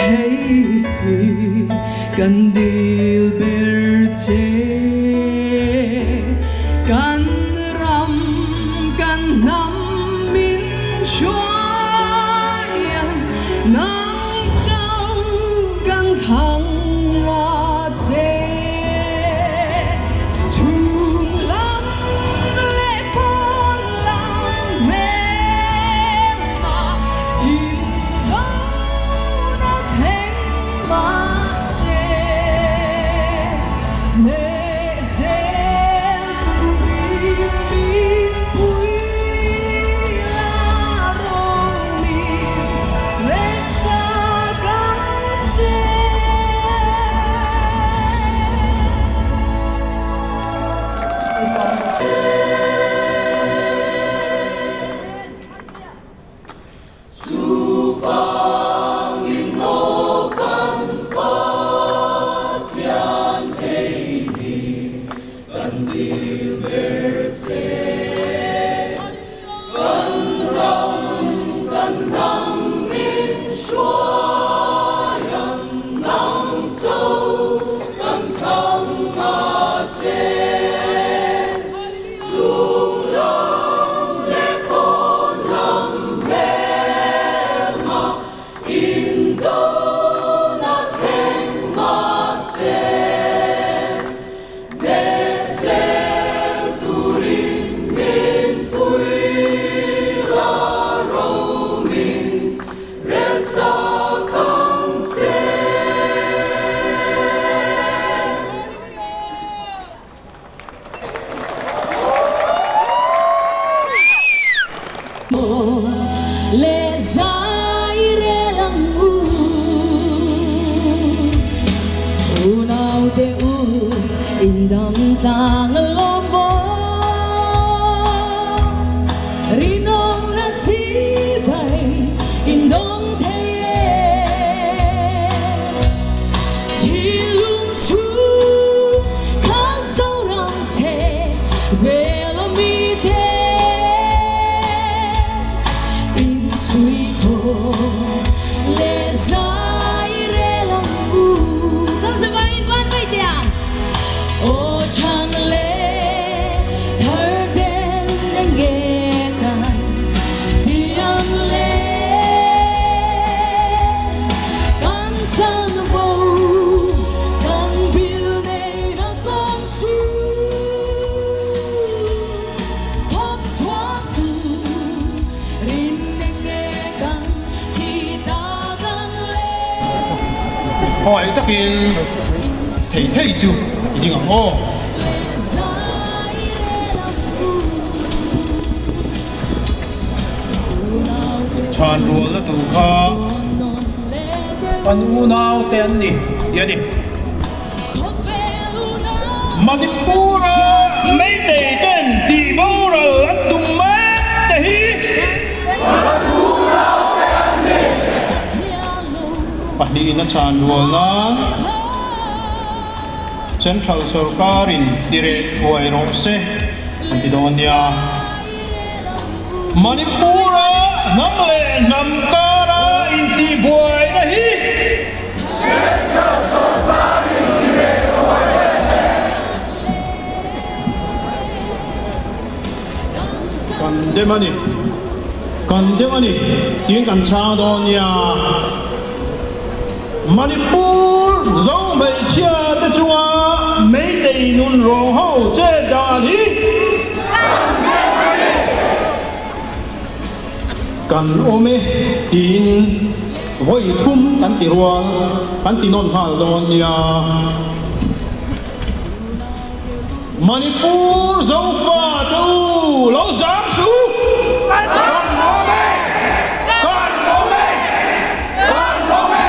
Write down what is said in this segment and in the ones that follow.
Hei hi kan dil ber che. Kan ram kan hnam min hruai a, nang chauh kan thlang a che. Chhung lam leh pawn lam hmel mah in dona thleng mahse hneh zel turin min pui la rawmin resa kan che. Chuvangin aw kan Pathian hei hi kan dil ber che. Kan ram kan hnam min hruai a, nang cho kan thlang a che. Chung lam leh pawn lam hmelma indona thleng mahse, hneh zel turin min pui la romin relsak ang che. Le zai rel ang u. Unau te u in dam tlang alawm maw. Rinawmna chibai in dawng thei e. Thinlung chu khan Zoram che vel a mi te in suih khawm leh zai rel ang u. Kan zavai in van mai teh ang. Aw chang leh thar ten eng nge kan ti ang le. Kan chanvo kan bil neina kawng chu thawk chhuak turin eng nge kan ti tak ang le. Khawngaih takin thei thei chu i ding ang aw. Chhan rualna tur kha kan unaute an ni tih a ni. Manipur-a Meitei ten tih boral an tum mek te hi pahnihin a chhan rualna Central sorkarin tireh thuai rawh se an ti dawn nia. Manipur-a hnam leh hnam kara intihbuaina hi Kan dem a ni, kan dem a ni tiin kan chhang dawn nia. Manipur zo hmeichhia te chunga Meitei nun rawng ho chet dan hi kan awm e tiin vawi thum kan ti rual kan ti nawn nghal dawn nia. Manipur Zofa te u lo zam su! Kan awm e! Kan awm e! Kan awm e!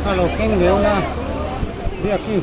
Hello keng leu na biak hi.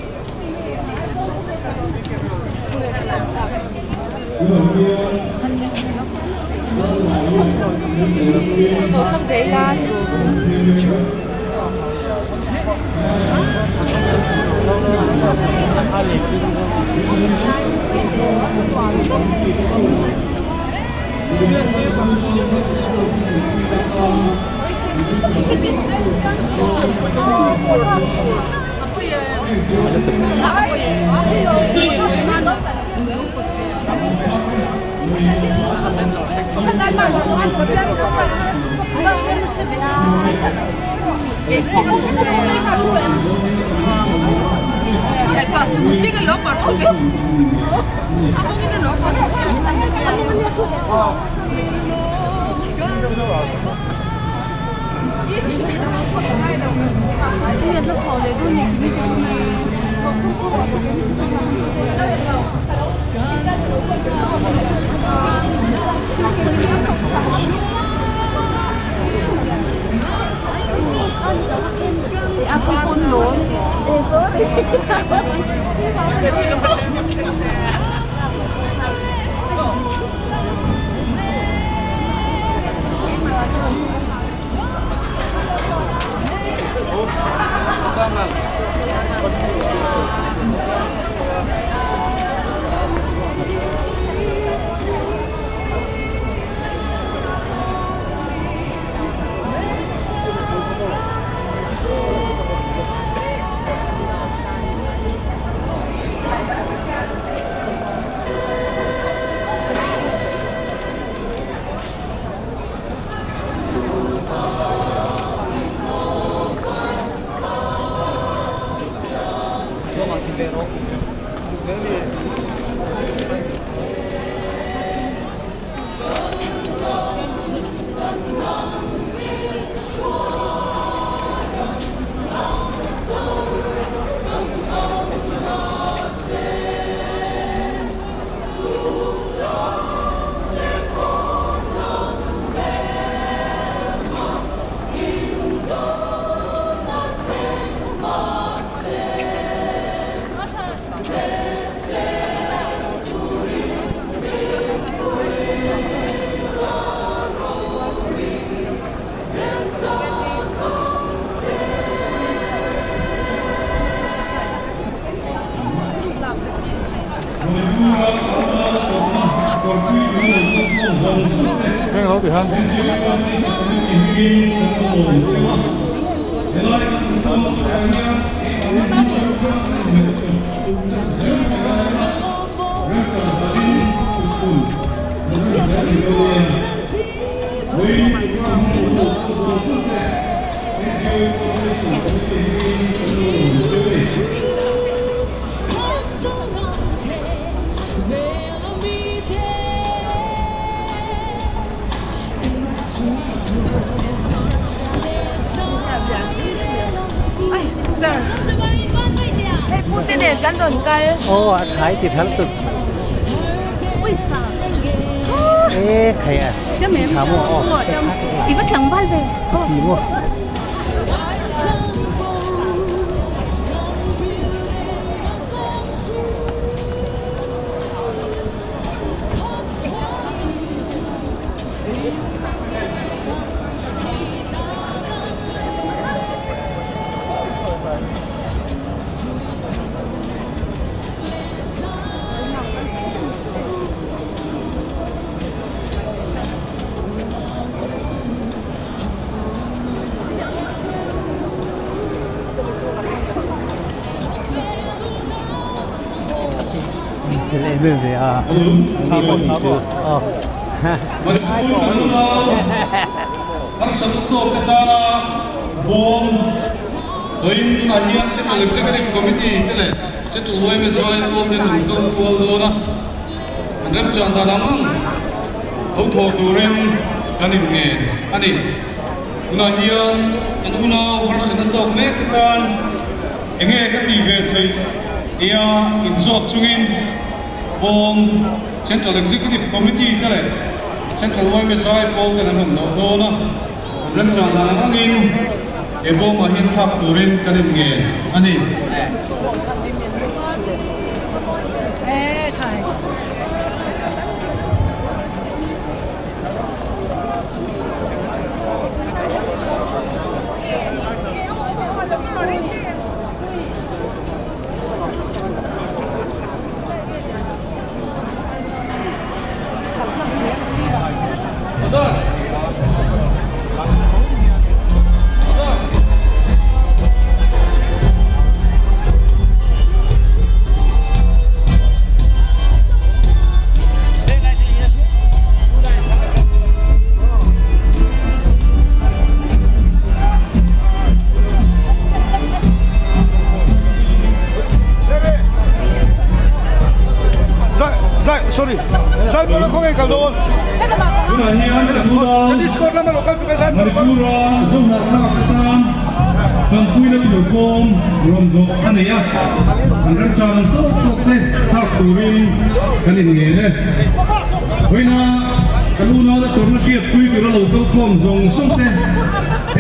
Harsatna tawk te tana bawm vawiin tunah hian Central Executive Committee te leh Central yma Zaikhawm hian an kal kual dawn a, an remchan dan ang ang ho thawh turin kan inngen a ni. Tunah hian kan unau harsatna tawk mek te tan enge ka tih ve theih tia inzawt chungin Bawm Central Executive Committee te leh Central yma zai pawl ten an rawn dawh dawn a, remchang dan ang angin he bawmah hian thlak turin kan inngen a ni. Tunah hian kan unau Manipura Zohnahthlak te tan tanpuina tur bawm rawn dawh a nei a, an remchang ang tawk tawk te thlak turin kan inngen e. Vawiina kan unaute tawrhna hriatpui tura lo kal khawm zawng zawng te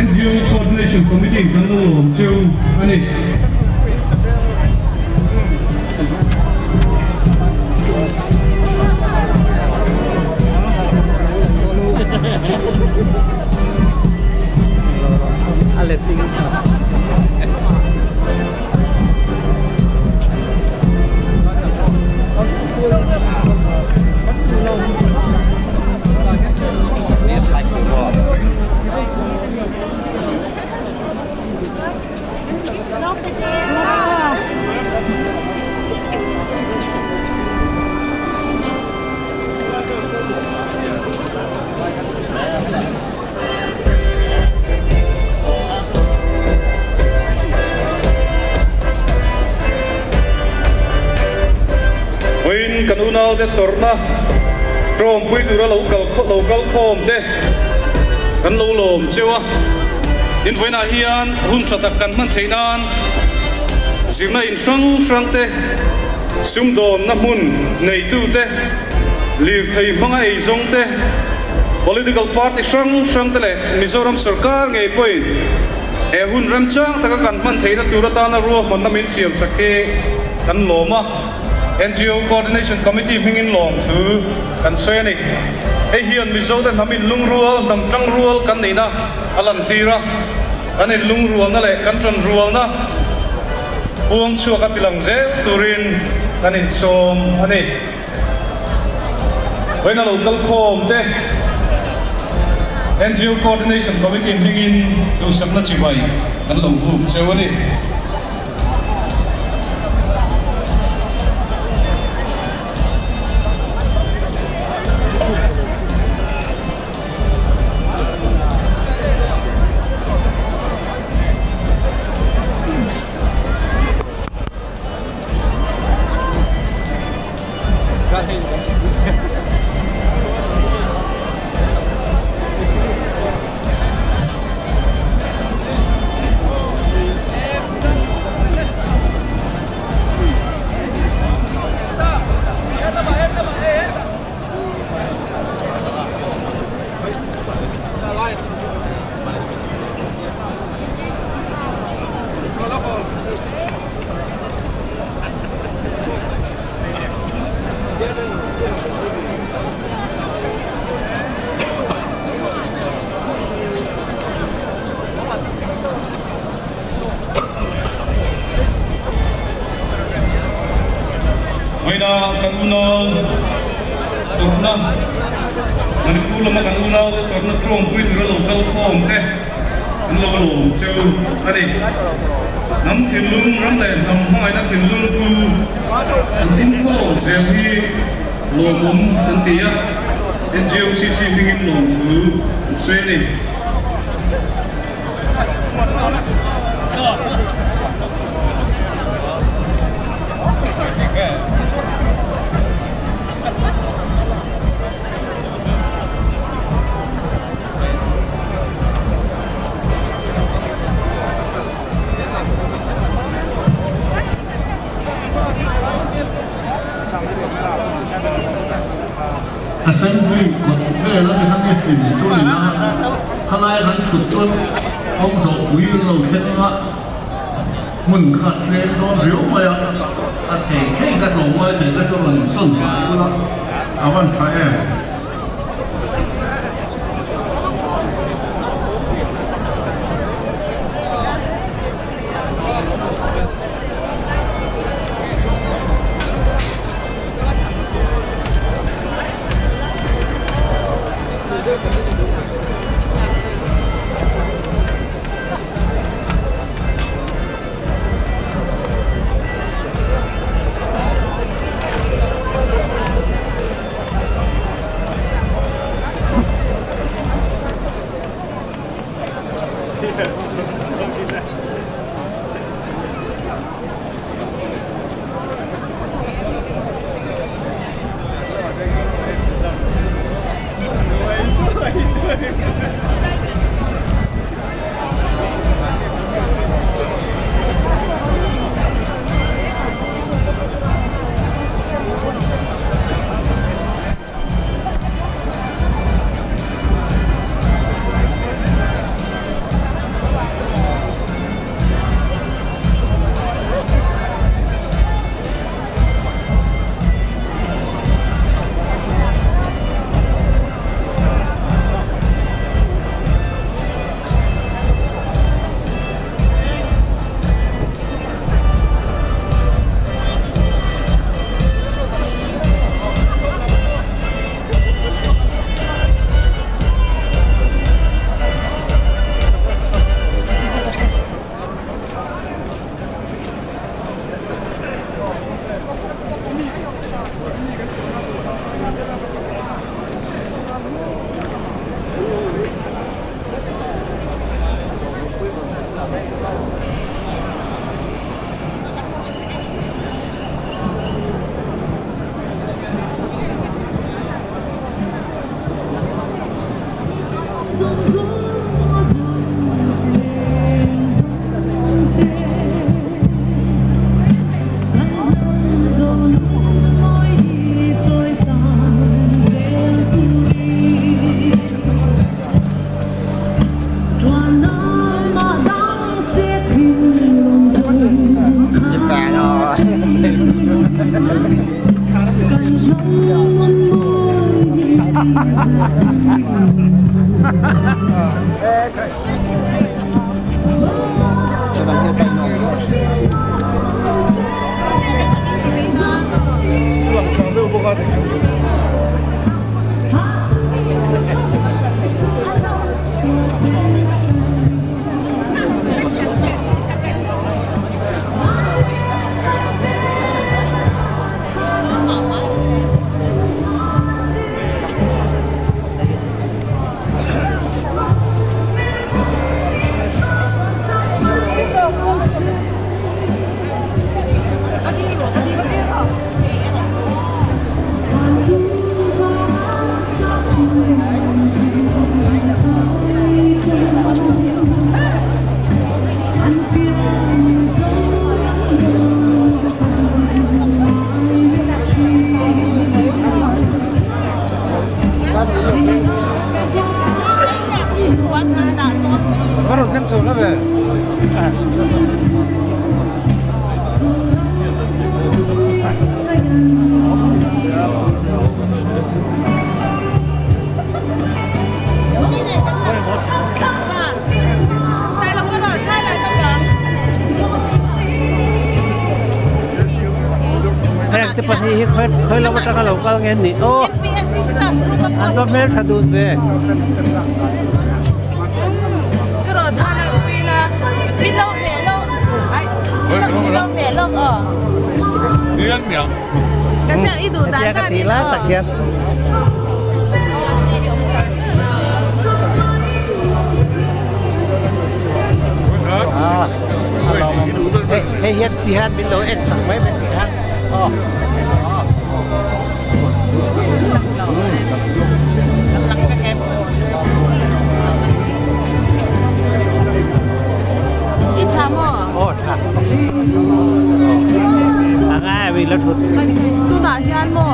NGO Coordination Committee in kan lo lawm cheu a ni. Vawiin kan unaute tawrhna tawmpui tura lo kal lo kal khawm te kan lo lawm cheu a, in vawiinah hian hun tha tak kan hman theih nan zirna in hrang hrang te, sumdawnna hmun neitu te, lirthei hmanga eizawng te, political party hrang hrang te leh Mizoram sorkar ngei pawhin he hun remchang taka kan hman theihna tur atana ruahmanna min siamsak hi kan lawm a. NGO Coordination Committee hmingin lawmthu kan sawi a ni. Hei hian Mizote hnam inlungrual, hnam tangrual kan neihna a lantir a, kan inlungrualna leh kan tanrualna puang chhuak a tilang zel turin kan insawm a ni. Vawiina lo kal khawm te NGO Coordination Committee hmingin duhsakna chibai kan lo buk cheu a ni. Vawiina kan unau tawrhna, Manipur lama kan unau te tawrhna tawngpui tura lo kal khawm te an lo lawm cheu a ni. Hnam thinlung ram leh hnam hmangaihna thinlung chu an pumkhawm zel hi lawmawm an ti a, NGOCC hmingin lawmthu an sawi a ni. Assembly kawt vel a ni kha ni hlim chu ni a, khalai kan thut chuan kawng zawh pui in lo thleng a, hmun kha tlem dawn riau mai a, a thei thei ka tlawmngai thei ka chu rawn insawn hnai ula a van tha em. Heng te pahnih hi khawi khawi lam atanga lo kal nge an nih aw an va hmeltha dun ve. Hetia ka tih lai tak hian. Hei hian ti hian min lo en sak mai mai tih khan aw. I tha maw? Aw tha. A ngai. mi la thut? Tunah hian maw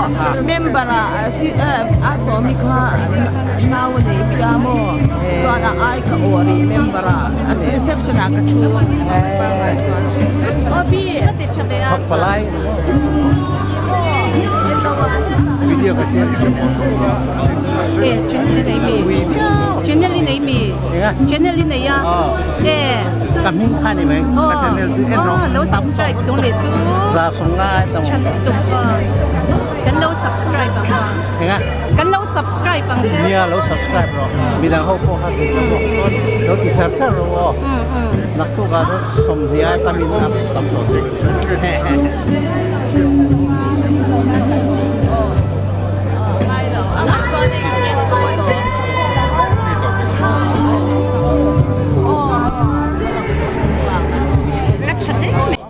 member ah a sawmi kha nau a nei sia maw chuan a ai ka awh rih member ah reception ah ka thu Thawk palai video ka siam Channel i nei mi Channel i nei a Ka hming kha ni mai ka channel chu en rawh lo subscribe tung leh chu za sawng nga ai tam channel tum kan lo subscribe ang enga kan lo subscribe ang che nia lo subscribe rawh midang ho pawh kha tui ka bawk lo ti char char rawh aw naktuk ah chuan sawmhnih ai tam in a tam tawh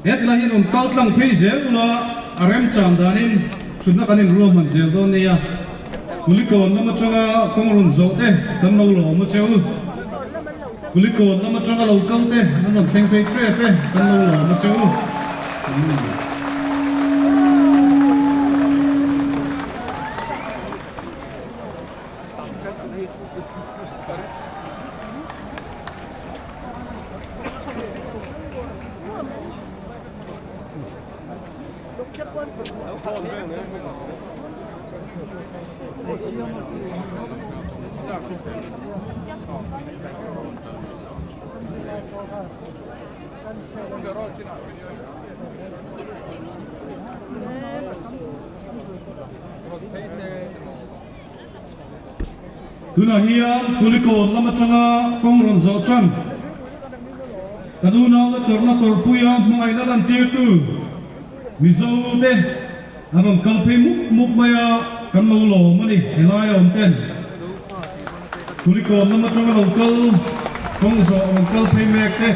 He tilai hian rawn kal tlang phei zel ula a remchang danin thutna kan inruahman zel dawn nia. Kulikawn lam atanga kawng rawn zawh te kan lo lawm a che u. Kulikawn lam atanga lo kal te an rawn thleng phei trep e kan lo lawm a che u. Tunah hian Kulikawn lam atanga kawng rawn zawh tan kan unau la tawrhna tawrhpuia hmangaihna lantirtu Mizo te an rawn kal phei mup mup mai a, kan lo lawm a ni helai a awm ten. Kulikawn lam atanga lo kal kawng zawh rawn kal phei mek te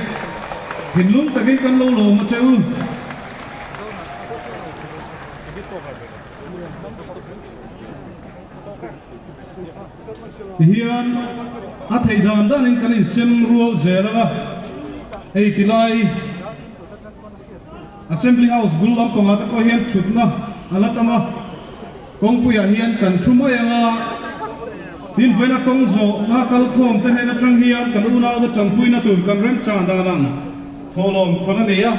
thinlung takin kan lo lawm a che u. Tihian a theih dan danin kan insem rual zel ang a, hei tilai Assembly House bul lampangah te pawh hian thutna a la tam a, kawngpuiah hian kan thu mai ang a, tin vawiina kawng zawhna kalkhawm te hnen atang hian kan unaute tanpuina tur kan remchang dan ang thawhlawm khawn a ni a.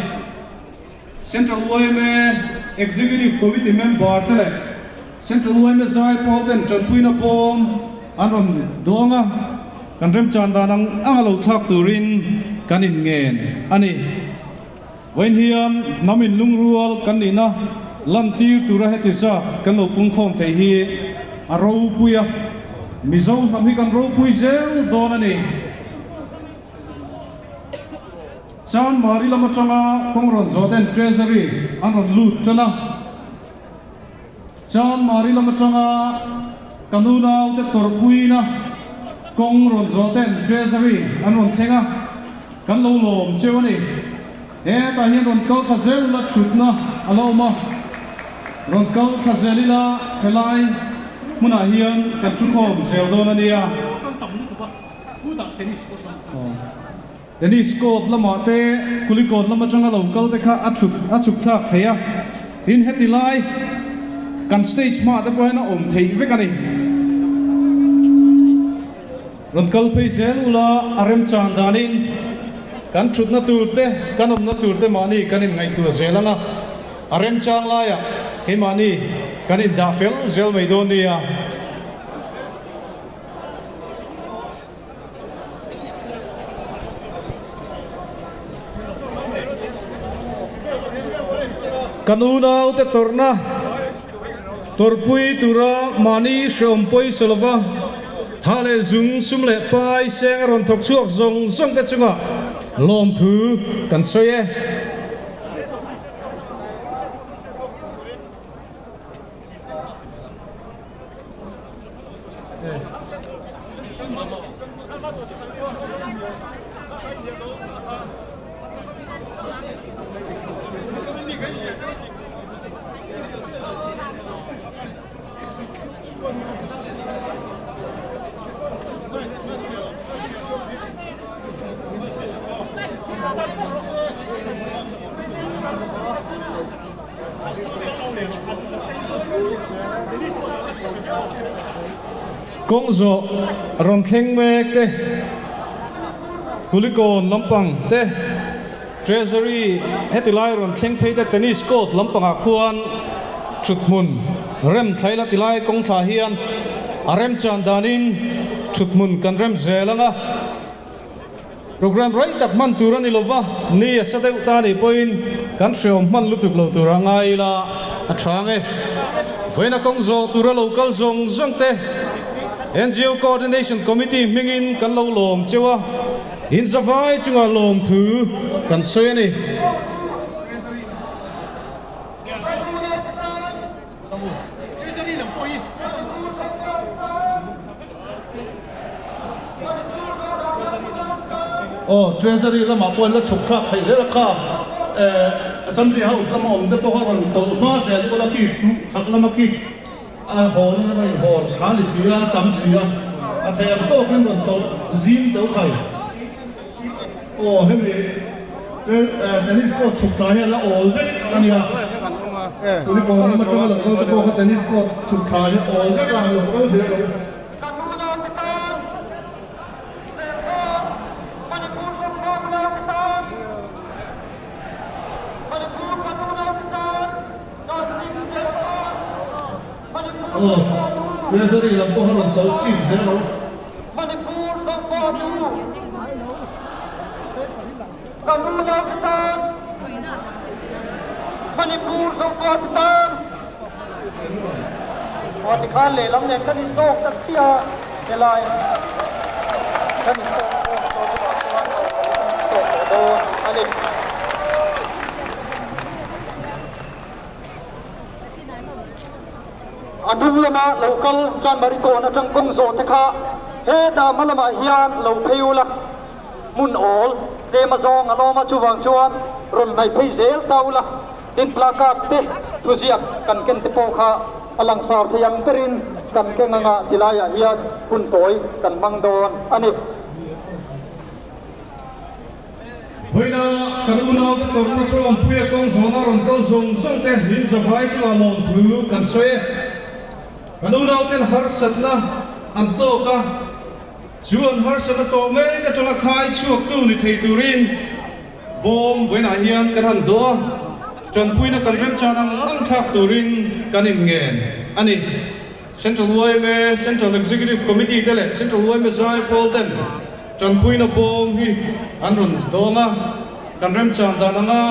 Central yma Executive Committee member te leh Central yma zai pawl ten tanpuina bawm an rawn dawng a, kan remchan dan ang anga lo thlak turin kan inngen a ni. Vawiin hian hnam inlungrual kan nihna lantir tura heti zat kan lo pungkhawm thei hi a ropui a, Mizo hnam hi kan ropui zel dawn a ni. Chan Mari lam atanga kawng rawn zawh ten Treasury an rawn lut tan a. Chan Mari lam atanga ka nunaute tawrhpuina kawng rawn zawh ten Treasury an rawn thleng a, kan lo lawm cheu a ni. Hetah hian rawn kal thla zel ila thutna a la awm a, rawn kal thla zel ila helai hmunah hian kan thukhawm zel dawn a nia. Tennis court lamah te Kulikawn lam atanga lo kal te kha a chhuk a chhuk thlak thei a, tin heti lai kan stage hmaah te pawh hian a awm theih vek a ni. Rawn kal phei zel ula a remchang danin kan thutna tur te kan awmna tur te mahni kan inngaihtuah zel ang a, a remchang laiah keimahni kan indah fel zel mai dawn nia. Kan unaute tawrhna tawrhpui tura mahni hreawm pawisa lova tha leh zung sum leh pai seng a rawn thawk chhuak zawng zawng te chungah lawmthu kan sawi e. Kawng zawh rawn thleng mek te, Kulikawn lampang te, Treasury heti lai rawn thleng phei te Tennis court lampangah khuan thuthmun rem thlaila ti lai kawng thlah hian a remchan danin thuthmun kan rem zel ang a. Program rei tak hman tur a ni lova, ni a sa deuh ta nih pawhin kan hreawm hman lutuk lo tur a ngai ila a tha ang e. Vawiina kawng zawh tura lo kal zawng zawng te NGO Coordination Committee hmingin kan lo lawm cheu a, inzavai chunga lawmthu kan sawi a ni. Aw, Treasury lamah pawh an la chhuk thlak theih zel a kha. Assembly House lama awm te pawh kha rawn tawlh hma zel ula khi chhak lama khi a hawn a rawn hawn thla ni si a, tam si a, a thei ang tawkin rawn tawlh zim deuh khai. Aw hemi tennis court chhuk thla hi a la awl vek a nia. Kulikawn lam atanga lo kal te pawh kha tennis court chhuk thla hi a awl vek a, lo kal zel lo. Aw Treasury lam pawh a rawn tawlh chip zel lo. Manipur Zofatu Kan unaute tan Manipur Zofatu tan Aw tikhan lehlam nen kan intawk tak chiah a, helai kan intawk khawm tawh chungah chuan lo kan intawk tawh dawn a ni. A hnung lama lo kal chuan Marikawn atang kawng zawh te kha hetah hma lamah hian lo phei ula, hmun awl tlem a zawng a lawm a, chuvang chuan rawn hnaih phei zel ta ula, tin placard te thuziak kan ken te pawh kha a langsar thei ang berin kan keng anga tilaiah hian hun tawi kan hmang dawn a ni. Vawiina kan unaute tawrhna tawngpuia kawng zawhna rawn kal zawng zawng te hlim zavai chungah lawmthu kan sawi e. Kan unauten harsatna an tawk a, chu an harsatna tawh mek atanga khai chhuaktu ni thei turin bawm vawiinah hian kan han dawh a, tanpuina kan remchan ang ang thlak turin kan inngen a ni. Central yma, Central Executive Committee te leh Central yma Zaipawl ten tanpuina bawm hi an rawn dawng a, kan remchan dan anga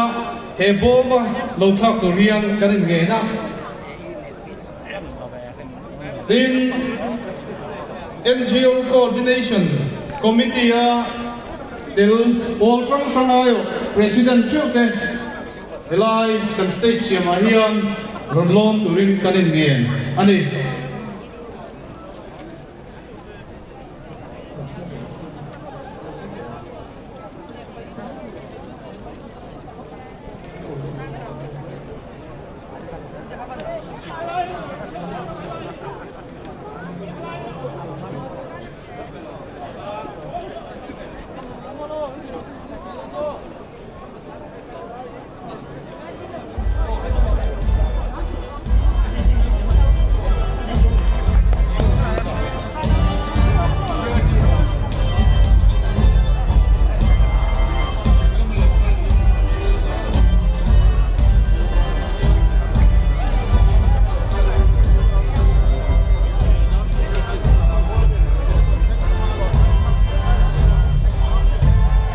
he bawma lo thlak tur hian kan inngen a. Tin, NGO Coordination Committee a tel pawl hrang hrang aiawh President theuh te, Helai kan stage siamah hian rawn lawm turin kan inngen a ni.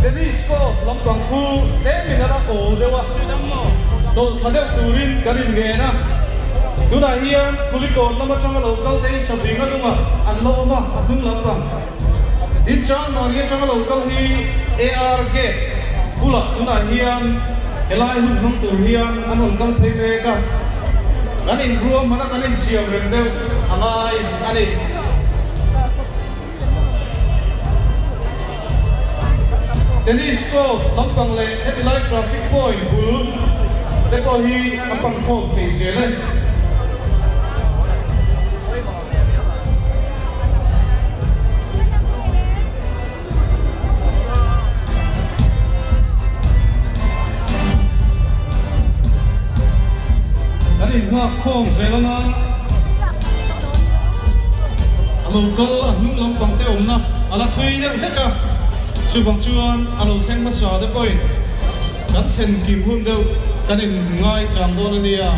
Tennis court lampang khu tlemin a la awl deuh a, tawlh tha deuh turin kan inngen a. Tunah hian Kulikawn lam atanga lo kal te hi Sabringa hnungah an la awm a, a hnung lampang. Tin, Chanmari atanga lo kal hi AR gate bulah tunah hian helai hun hmang tur hian an rawn kal phei mek a, kan inruahman a kan insiam reng deuh a ngai a ni. Tennis court lampang leh heti lai traffic point bul te pawh hi a pan khawm thei zel e. Kan inhma. nghak khawm zel anga a lo kal a hnung lampang te awmna a la thui deuh hlek a, chuvang chuan a lo thleng hmasa te pawhin kan thlen kim hun deuh kan in ngai chang dawn a nia.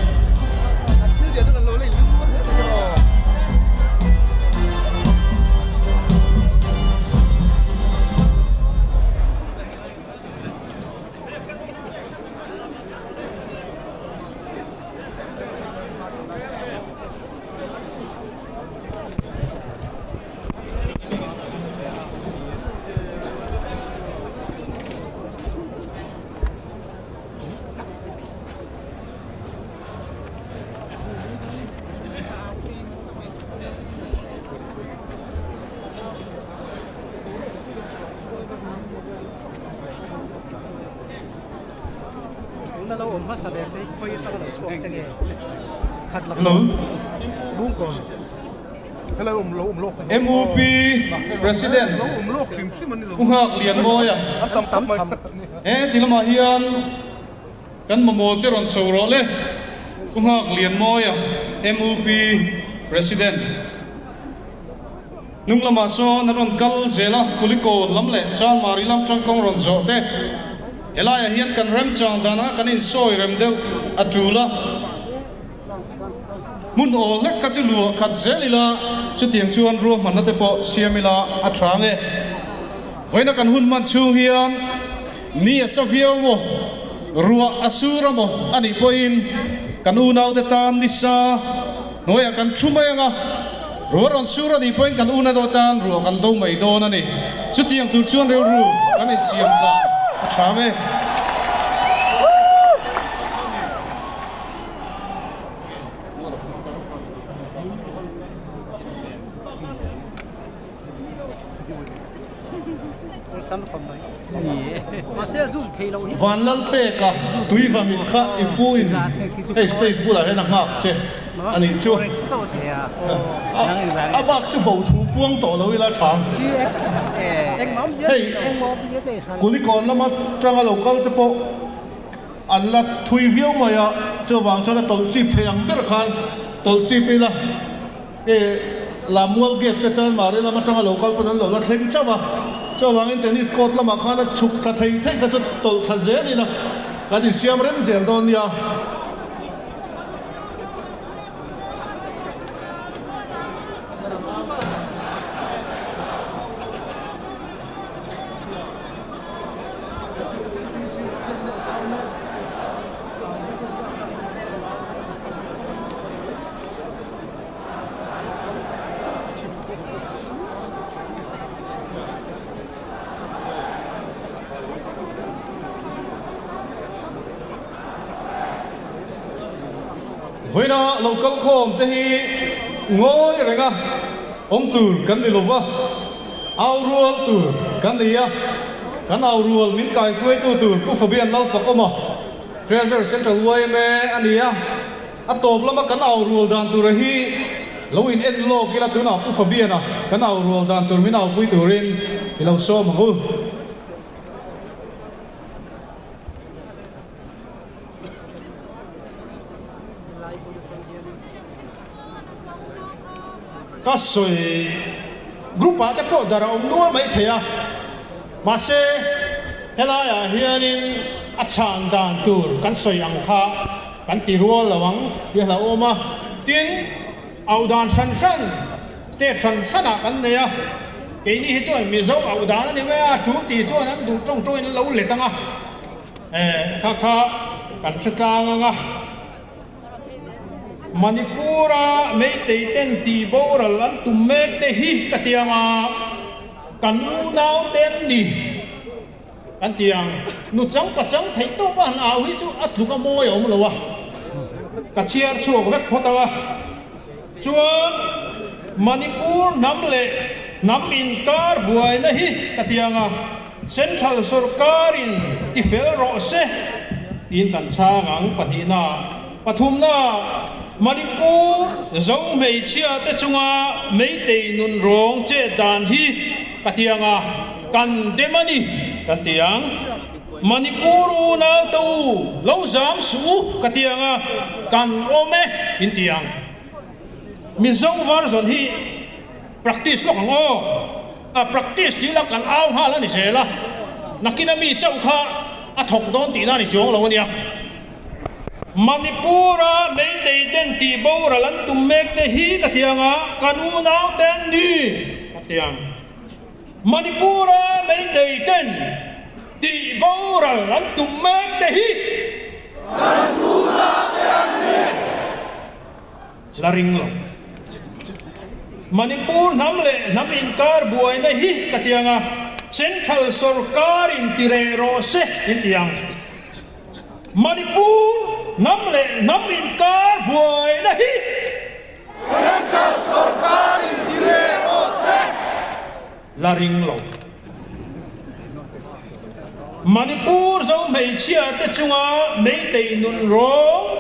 Tuna lo awm hmasa ber te hi khawi atanga lo chhuak te nge khat lak Hello. Bungkawn. MUP President Pu Nghak Lianmawia he ti lamah hian kan mamawh che rawn chho rawh le Pu Nghak Lianmawia MUP President. Hnung lamah sawn an rawn kal zel a, Kulikawn lam leh Chanmari lam tangkawng rawn zawh te. Helaiah hian kan remchang danah kan insawi rem deuh a tul a, hmun awl hlek kha chu luah khat zel ila, chutiang chuan ruahmanna te pawh siam ila a tha nge. Vawiina kan hun hman chhung hian ni a sa viau maw, ruah a sur a maw a nih pawhin kan unaute tan nisa, Hnuaiah kan thu mai ang a, ruah rawn sur a nih pawhin kan una dawt tan ruah kan do mai dawn a ni. Chutiang tur chuan rilru kan insiam tlang a tha ang e. Vanlalpeka tuiva mit kha i pu in hei stage bulah hian a nghak che a nih chu. A bak chu bo thu puang tawh lo ila tha. Hei Kulikawn lama tanga lo kal te pawh an la thui viau mai a, chuvang chuan a tawlh chip thei ang ber khan tawlh chip ila. E Lamual gate te chuan Mari lam atanga lo kal pawn an lo la thleng chauh a, chuvangin tennis court lamah khan a chhuk thla thei thei kha chu tawlh thla zelin a kan insiam rem zel dawn nia. Vawiina lo kal khawm te hi ngawi renga awm tur kan ni lova, au rual tur kan ni a, kan au rual min kaihruaitu tur Pu Fabian Lalfakawma, Treasurer Central yma a ni a. A tawp lama kan au rual dan tura hi lo in en lawk ila tunah Pu Fabiana kan au rual dan tur min aupui turin i lo sawm ang u. Ka sawi group ah te pawh dar a awm nual mai thei a, mahse helaiah hianin a chhan dan tur kan sawi ang kha kan ti rual lo ang tih a hlauhawm a. Tin, auh dan hran hran, state hran hranah kan nei a, keini hi chuan Mizo auh dan a ni mai a, tul tih chuan an duh tawng tawngin an lo let ang a, kha kha kan hre tlang ang a. Manipur-a Meitei ten tih boral an tum mek te hi ka ti ang a, kan unau te an ni kan ti ang. Nu chang pa chang theih tawp a han au hi chu a tluk a mawi a awm lo a, ka chhiar chhuak vek phawt ang a. Chuan Manipur hnam leh hnam inkar buaina hi ka ti ang a, Central sorkarin ti fel rawh se tiin kan chhang ang pahnihna. Pathumna, Manipur Zo hmeichhia te chunga Meitei nun rawng chet dan hi ka ti ang a, kan dem a ni. kan ti ang. Manipur unau te u, lo zam suh u ka ti ang a, kan awm e in ti ang. Mizo version hi practice lawk ang aw. A practice tih lah kan au nghal a ni zel a, nakina mi chauh kha a thawk dawn tihna a ni chuang lo a nia. Manipur-a Meitei ten tih boral an tum mek te hi ka ti ang a, kan unau te an ni ka ti ang. Manipur-a Meitei ten tih boral an tum mek te hi kan unau te an ni. La ring lo. Manipur hnam leh hnam inkar buaina hi ka ti ang a, Central sorkar-in ti reh rawh se in ti ang. Manipur hnam leh hnam inkar buaina hi. Central sorkar in ti reh rawh se. La ring lo. Manipur zo hmeichhia te chunga Meitei nun rawng,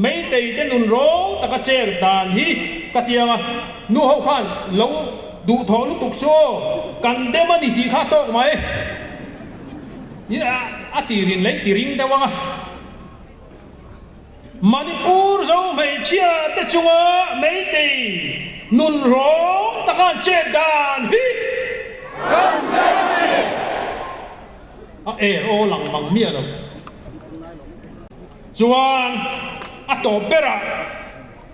Meitei te nun rawng taka cher dan hi ka ti ang a, nu ho khan lo duhthawh lutuk chu aw, kan dem a ni tih kha a tawk mai. A tirin leh ti ring deuh ang a. Manipur zo hmeichhia te chunga Meitei nun rawng taka an chet dan hi Kan Meitei! A er aw lang mang miah lo. Chuan a tawp berah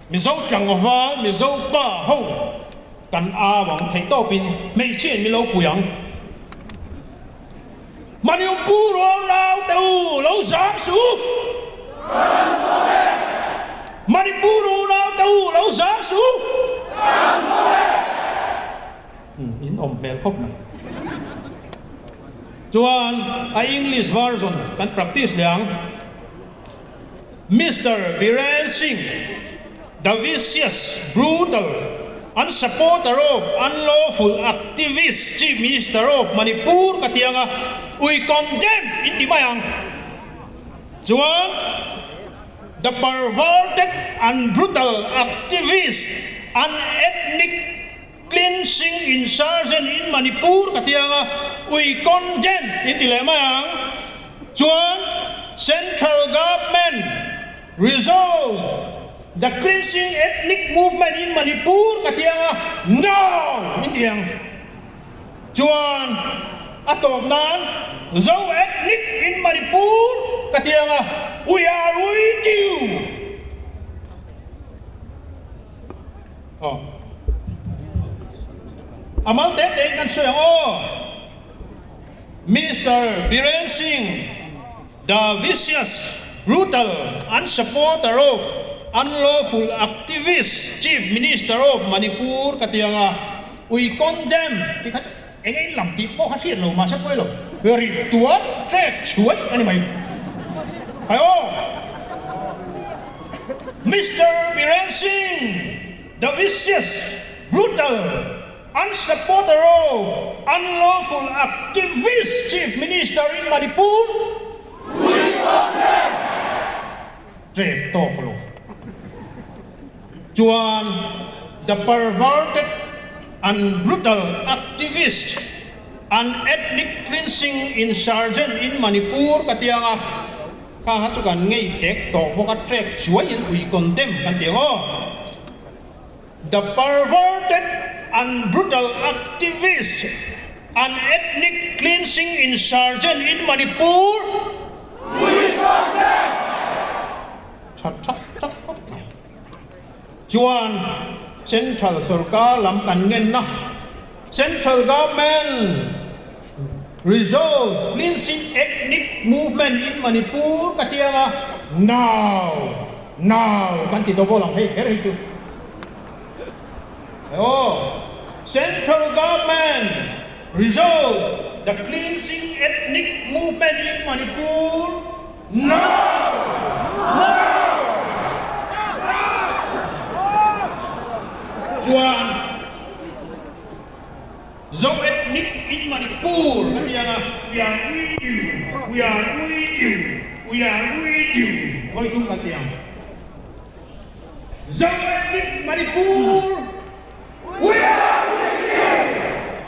Mizo tlangval, Mizo pa ho kan au ang theih tawpin hmeichhia in min lo pui ang. Manipur aw nau te u lo zam suh u. Manipur u nau te u lo zam suh u. In awm hmel khawp mai. Chuan a English version kan practice leh ang. Mister Biren Singh, the vicious, brutal and supporter of unlawful activist Chief Minister of Manipur ka ti ang a, we condemn in ti mai ang. Chuan the perverted and brutal activist and ethnic cleansing insurgent in Manipur ka ti ang a, we condemn in ti leh mai ang. Chuan Central Government resolve the cleansing ethnic movement in Manipur ka ti ang a, no in ti ang. Chuan a tawp nan Zo ethnic in Manipur ka ti ang a, we are with you. Aw. A mal te te in kan sawi ang aw. Mister Biren Singh, the vicious, brutal and supporter of unlawful activist Chief Minister of Manipur ka ti ang a, we condemn tih kha chu eng eng lam tih pawh kha hriat lo mahse pawi lo, ri tuar trek chhuai a ni mai. Hai aw! Mister Biren Singh, the vicious, brutal, An supporter of unlawful activist Chief Minister in Manipur Trek tawk lo chuan the perverted and brutal activist and ethnic cleansing insurgent in Manipur ka ti ang a, kha kha chu kan ngei tek tawh bawk a, trek chuaiin ui condemn kan ti ang aw. The perverted and brutal activist and ethnic cleansing insurgent in Manipur Tha tha tha khawp mai. Chuan Central sorkar lam kan ngenna Central government resolve cleansing ethnic movement in Manipur ka ti anga now now kan ti double ang hei kher hi chu aw Central government resolve the cleansing ethnic movement in Manipur now now chuan Zo ethnic in Manipur ka ti ang a, we are with you, we are with you, we are with you, hawi chu ka ti ang. Zo ethnic Manipur, we are with you,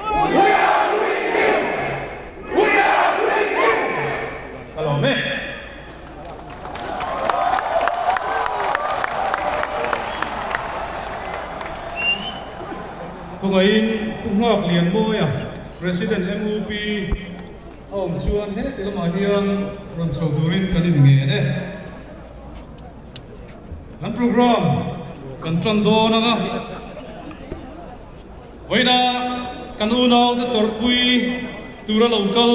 we are with you, we are. Nghak Lianmawia, President MUP a awm chuan heti lamah hian rawn chho turin kan inngen e. Kan program kan tan dawn ang a, vawiina kan unaute tawrhpui tura lo kal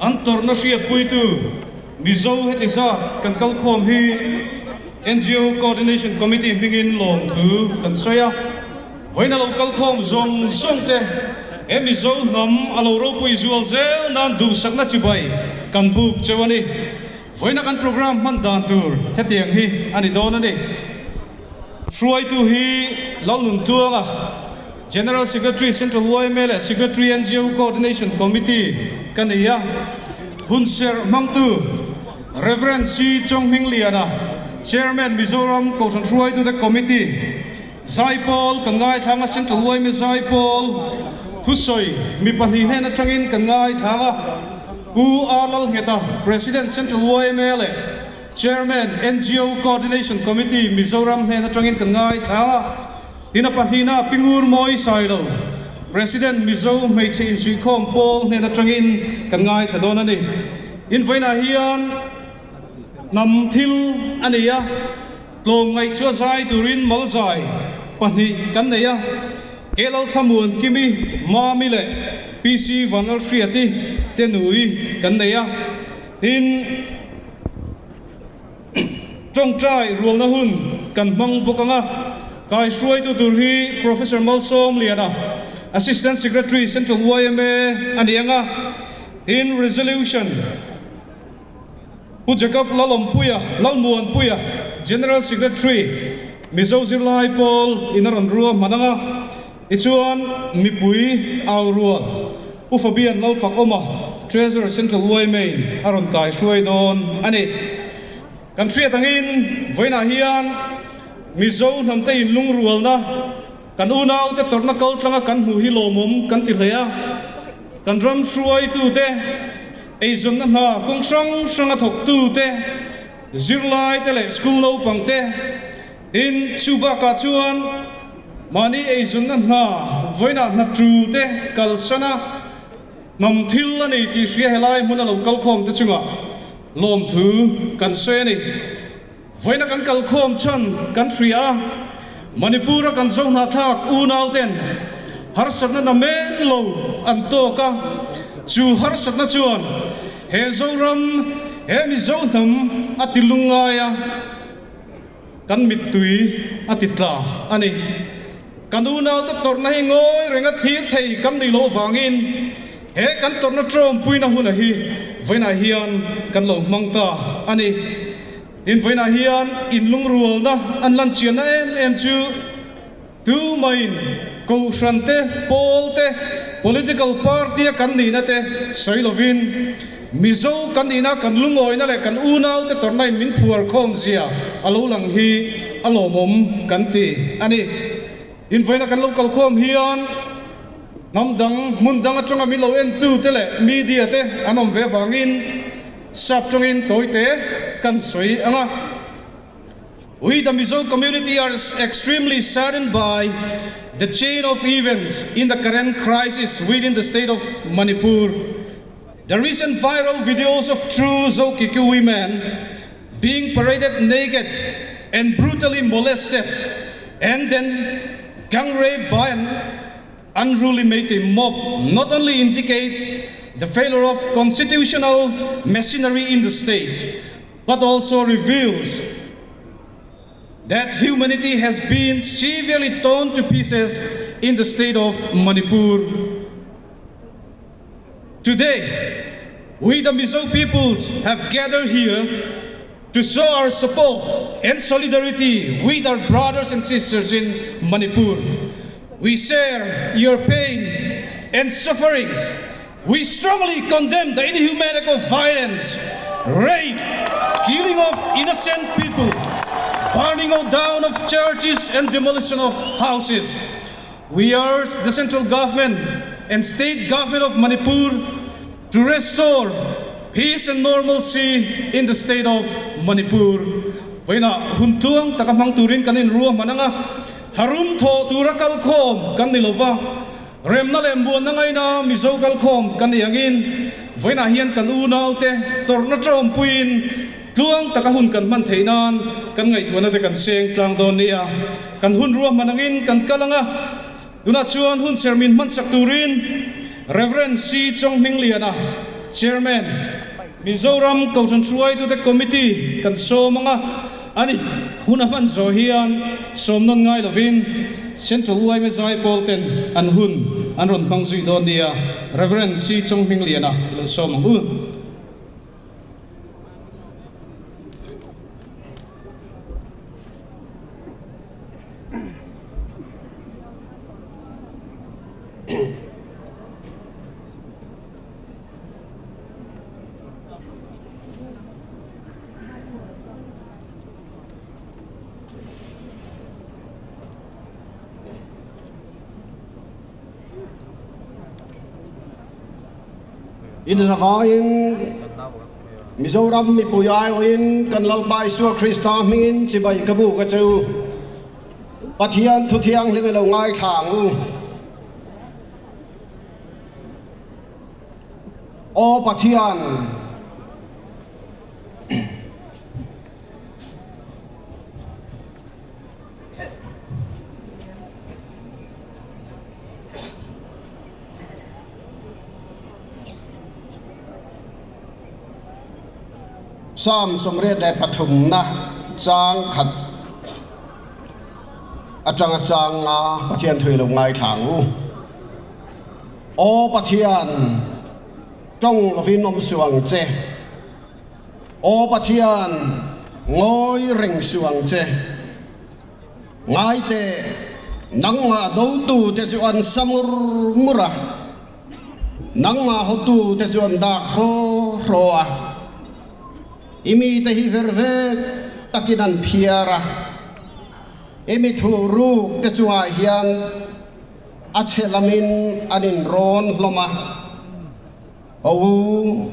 an tawrhna hriatpuitu Mizo heti zat kan kalkhawm hi NGO Coordination Committee hmingin lawmthu kan sawi a. Vawiina lo kalkhawm zawng zawng te he Mizo hnam a lo ropui zual zel nan duhsakna chibai kan buk cheu a ni. Vawiina kan program hman dan tur hetiang hi a ni dawn a ni. Hruaitu hi Lalnuntluanga, General Secretary Central yma leh Secretary NGO Coordination Committee ka ni a. Hunserh hmangtu Rev. C. Chawnghmingliana, Chairman Mizoram Kohhran Hruaitute Committee, Zaipawl kan ngaithlang a, Central yma Zaipawl thusawi mi pahnih hnen atangin kan ngaithlang a, Pu R. Lalngheta, President Central yma leh Chairman NGO Coordination Committee Mizoram hnen atangin kan ngaithlang a, tin a pahnihna Pingur Mawi Sailo, President Mizo Hmeichhe Insuihkhawm Pawl hnen atangin kan ngaithla dawn a ni. Invawiinah hian hnam thil a ni a. Tlawmngaih chu a zai turin malzai pahnih kan nei a, Kelo Thlamuan Kimi, Mami leh PC Vanlalhriati te nui kan nei a, tin tawngtai rualna hun kan hmang bawk ang a, kaihruaitu tur hi Professor Malsawmliana, Assistant Secretary Central yma a ni ang a, tin Resolution. Pu Jacob Lalawmpuia, Lalmuanpuia, General Secretary, Mizo Zirlai Pawl in a rawn rua hman ang a, tichuan mipui au rual Pu Fabian Lalfakawma, Treasurer Central yma in a rawn kai hruai dawn a ni. Kan hriat angin vawiinah hian Mizo hnamte inlungrualna kan unaute tawrhna kaltlanga kan hmuh hi lawmawm kan ti hle a, kan ram hruaitute, Eizawnna hna kawng hrang hranga thawktute, zirlaite leh school naupangte tin chu bakah chuan mahni eizawnna hna vawiinah hna tute kalsan a, hnam thil a nei tih hria helai hmuna lo kalkhawm te chungah lawmthu kan sawi a ni. Vawiina kan kalkhawm chhan kan hria a, Manipur-a kan Zohnahthlak unauten harsatna na men lo an tawk a, chu harsatna chuan he Zoram, he Mizo hnam a ti lungngai a, kan mittui a ti tla a ni. Kan unaute tawrhna hi ngawi renga thlir thei kan nih loh vangin he kan tawrhna tawmpuina huna hi vawiinah hian kan lo hmang ta a ni. Tin, vawiinah hian inlungrualna an lan chianna em em chu tumaiin kohhran te, pawl te, political party a kan nihna te sawi lovin Mizo kan nihna kan lungawina leh kan unaute tawrhna in min phuar khawm zia a lo lang hi a lawmawm kan ti a ni. Invawiina kan lo kalkhawm hian hnam dang hmun dang atanga min lo entu te leh media te an awm ve avangin sap tawngin tawite kan sawi ang a. We the Mizo community are extremely saddened by the chain of events in the current crisis within the state of Manipur. The recent viral videos of true Zokiki women being paraded naked and brutally molested and then gang raped by an unruly Meitei mob not only indicates the failure of constitutional machinery in the state, but also reveals that humanity has been severely torn to pieces in the state of Manipur. Today, we the Mizo peoples have gathered here to show our support and solidarity with our brothers and sisters in Manipur. We share your pain and sufferings. We strongly condemn the inhuman act of violence, rape, killing of innocent people, burning of down of churches and demolition of houses. We urge the central government and state government of Manipur to restore peace and normalcy in the state of Manipur. Vawiinah hun tluang taka hmang turin kan inruahman ang a, tharum thawh tura kalkhawm kan ni lova. Remna leh muanna ngaina Mizo kalkhawm kan nih angin vawiinah hian kan unaute tawrhna tawmpuiin tluang taka hun kan hman theih nan kan ngaihtuahna te kan seng tlang dawn nia. Kan hun ruahman angin kan kal ang a, tunah chuan hun sermin hmansak turin Rev. C. Chawnghmingliana, Chairman, Mizoram Kohhran Hruaitute Committee kan sawm ang a, ani hun a hman zawh hian sawm nawn ngai lovin Central yma Zaipawl ten an hun an rawn hmang zui dawn nia, Rev. C. Chawnghmingliana i lo sawm ang u. Inzavaiin Mizoram mipui aiawhin kan Lalpa Isua Krista hmingin chibai ka buk a che u. Pathian thu thianghlim i lo ngaithla ang u. Aw Pathian! Psalm 83na chang khat atanga chang nga Pathian thui lo ngaithla ang u. Aw Pathian, tawng lovin awm suh ang che. Aw Pathian, ngawi reng suh ang che. Ngai teh, nangmah dotute chu an sa mur mur a, nangmah hawtute chu an dak hraw hraw a. I mite hi ver vek takin an phiar a, i mi thuhruk te chungah hian a chhe lamin an inrawn hlawm a. Aw u,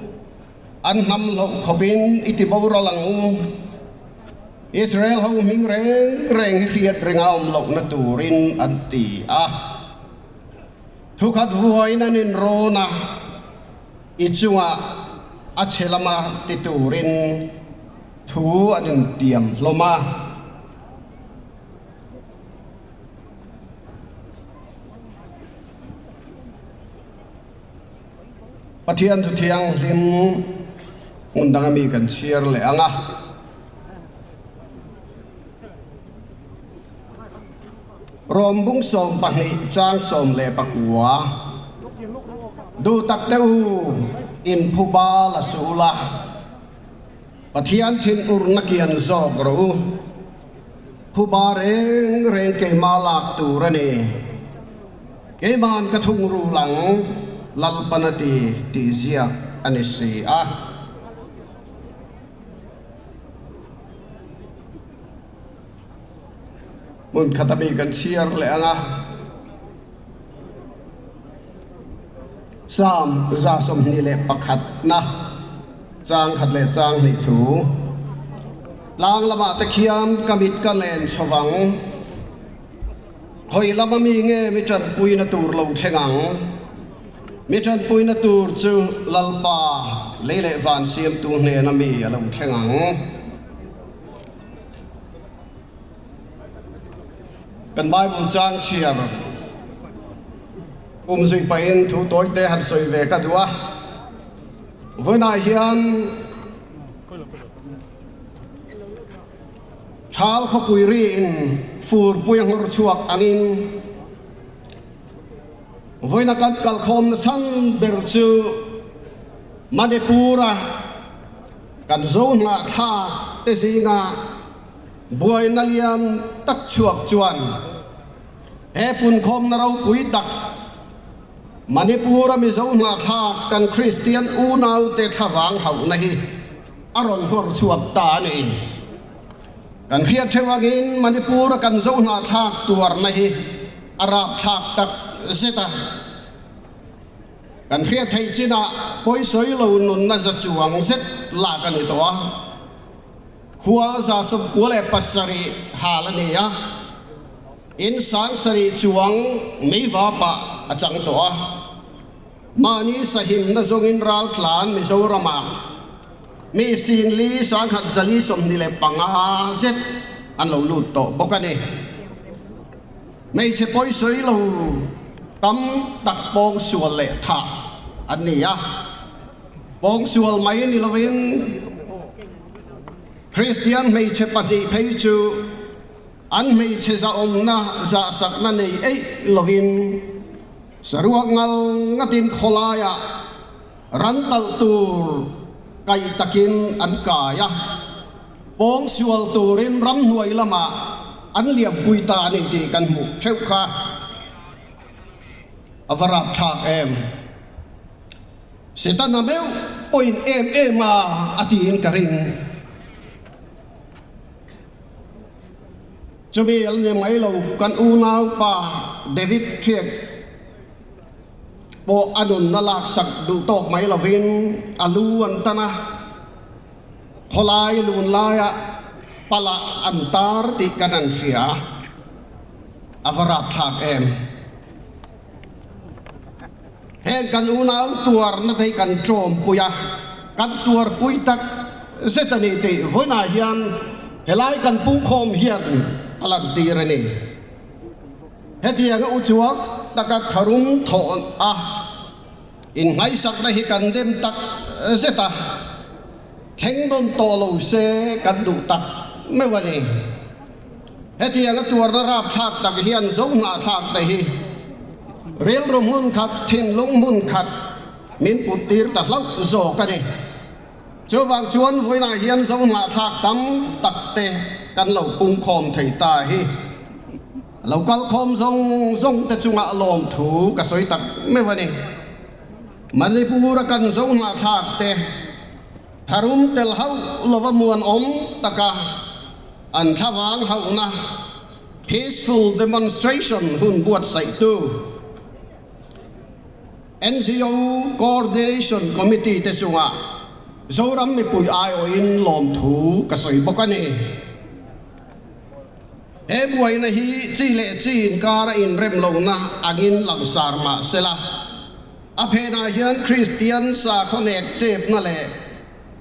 an hnam hlauh khawpin i ti boral ang u. Israel ho hming reng reng hi hriat renga awm lohna turin an ti a. Thukhat vuain an inrawn a, i chungah a chhe lama ti turin thu an intiam hlawm a. Pathian chu thianghlim hmun danga mi kan chhiar leh ang a. Rawm bung 12 chang 19 Duh tak te u in phu bal a su ula, Pathian thinurna kian zawk rawh u. Phuba reng reng keimah lak tur a ni. Keima'n ka thungrul ang, Lalpan a ti tih ziak a ni si a. Hmun khat a mi kan chhiar leh ang a. Psalm 21 na chang khat leh chang hnih thu. Tlang lamah te khian ka mit ka len chho vang. Khawi lama mi nge mi tanpuina tur lo thleng ang? Mi tanpuina tur chu Lalpa lei leh van siamtu hnena mi a lo thleng ang. Kan Bible chang chhiar um zui pahin thu tawi te han sawi ve ka duh a. Vawiinah hian Thal khawpui riin furpui a nghawr chhuak angin vawiina kan kalkhawmna chhan ber chu Manipur-a kan zo hnahthlak te zinga buaina lian tak chhuak chuan he punkhawmna ropui tak Manipur-a Mizo hnahthlak kan Kristian unaute thlavang hauhna hi a rawn nghawr chhuak ta a ni. Kan hriat theuh angin Manipur-a kan zo hnahthlak tuarna hi a rapthlak tak zet a. Kan hriat theih chinah pawisawi lo nunna za chuang zet lak a ni tawh a. Khua 97 hal a ni a. In 7000 chuang meiva pah a chang tawh a. Mahni sahimna zawngin raltlan Mizoramah mi 4 125 zet an lo lut tawh bawk a ni. Hmeichhe pawisawi lo tam tak pawngsual leh thah an ni a. Pawngsual mai ni lovin Kristian hmeichhe pahnih phei chu An hmeichhe zahawmna zahsakna nei eih lovin saruak ngal ngatin khawlaiah ran talh tur kaih takin an kai a, pawngsual turin ramhnuai lamah an liampui ta a ni tih kan hmuh theuh kha a va rapthlak em. Setana meuh pawhin em em a a tiin ka ring. Chumi an ni mai lo, kan unaupa David Thiek pawh a nunna laksak duh tawk mai lovin a lu an tan a, khawlai lun laiah palah an tar tih kan an hria a, a va rapthlak em. Heng kan unau tuarna te hi kan tawmpui a, kan tuarpui tak zet a ni tih vawiinah hian helai kan pungkhawm hian a lantir a ni. Hetianga uchuak taka tharum thawh a innghaisakna hi kan dem tak zet a, thleng nawn tawh lo se kan duh tak meuh a ni. Hetianga tuarna rapthlak tak hian zohnahthlak te hi rilru hmun khat, thinlung hmun khat min put tir ta hlauh zawk a ni. Chuvang chuan vawiinah hian zohnahthlak tam tak te kan lo pungkhawm thei ta hi. Lo kalkhawm zawng zawng te chungah lawmthu ka sawi tak meuh a ni. Manipur a kan zohnahthlak te tharum tel hauh lova muanawm taka An thlavang hauhna Peaceful Demonstration hun buatsaihtu NGO Coordination Committee te chungah Zoram mipui aiawhin lawmthu ka sawi bawk a ni. He buaina hi chi leh chi inkara inrem lohna angin langsar mah sela, a phenah hian Kristian sakhaw nek chepna leh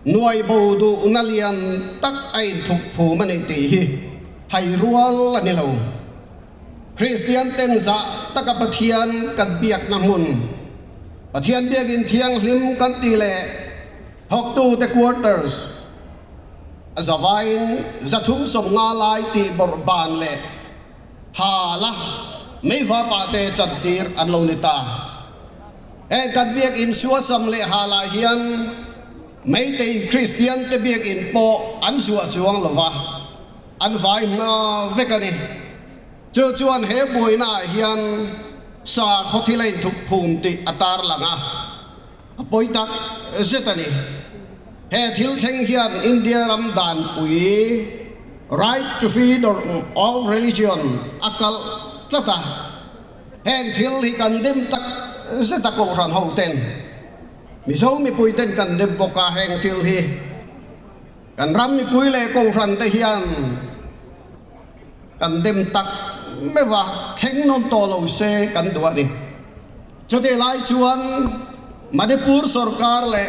Nuai bo duhna lian tak a inthup phum a ni tih hi thai rual a ni lo. Kristian ten zah taka Pathian kan biakna hmun, Pathian biakin thianghlim kan tih leh thawktute quarters a zavaiin 350 lai tih bawrh ban leh hal a meiva pahte chantir an lo ni ta. Heng kan biakinn suasam leh halah hian Meitei Kristian te biakinn pawh an zuah chuang lo va, an vai hma vek a ni. Chu chuan he buainaah hian sakhaw thil a inthup phum tih a tarlang a, a pawi tak zet a ni. He thil thleng hian India ram danpui Right to Freedom of Religion a kalh tlat a. Heng thil hi kan dem tak zet a Kohhran ho ten Mizo mipui ten kan dem bawk a, heng thil hi kan ram mipui leh Kohhran te hian kan dem tak meuh a, thleng nawn tawh lo se kan duh a ni. Chutih lai chuan Manipur sorkar leh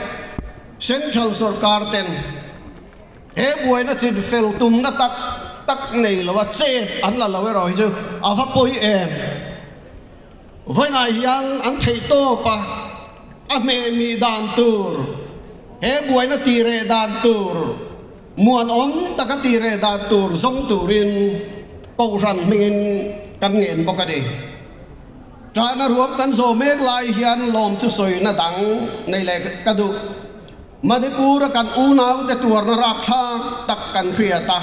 Central sorkar ten He buaina chin fel tumna tak tak nei lo a chet an la lo erawh hi chu a va pawi em. Vawiinah hian an theih tawp a, a hmehmih dan tur, he buaina tih reh dan tur, muanawm taka tih reh dan tur zawng turin Kohhran hmingin kan ngen bawk a ni. Ṭahna ruam kan zawh mek lai hian lawm chu sawina dang nei leh ka duh. Manipur-a kan unaute tuarna rapthlak tak kan hriat a,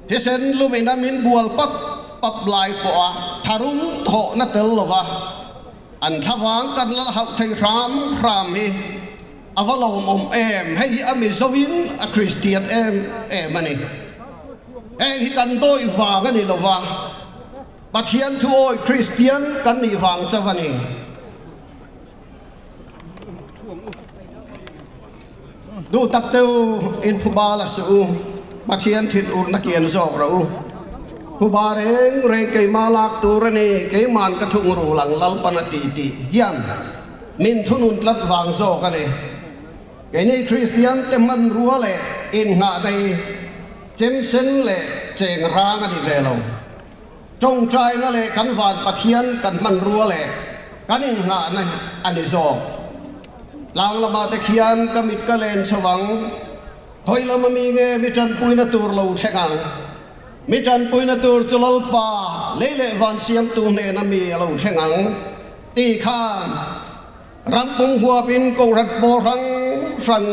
thisen lumina min bual pap pap lai pawha tharum thawhna tel lova an thlavang kan la hauh thei hram hram hi a va lawmawm em? Hei hi a Mizoin a Kristian em em a ni. Heng hi kan dawi vang a ni lova, Pathian thuawi Kristian kan nih vang chauh a ni. Duh tak te u, in phu bal a suh u, Pathian thin urna kian zawk rawh u. Phuba reng reng keimah lak tur a ni, keiman ka thungrul ang Lalpan a ti tih hian min thunun tlat vang zawk a ni. Keini Kristian te hmanrua leh innghahna hi chemsen leh cheng rang a ni ve lo. Tawngtaina leh kan van Pathian kan hmanrua leh kan innghahna a ni zawk. Tlang lamah te khian ka mit ka len chho ang, khawi lama mi nge mi tanpuina tur lo thleng ang? Mi tanpuina tur chu Lalpa lei leh van siamtu hnena mi a lo thleng ang tih khan Rampung huapin Kohhran pawl hrang hrang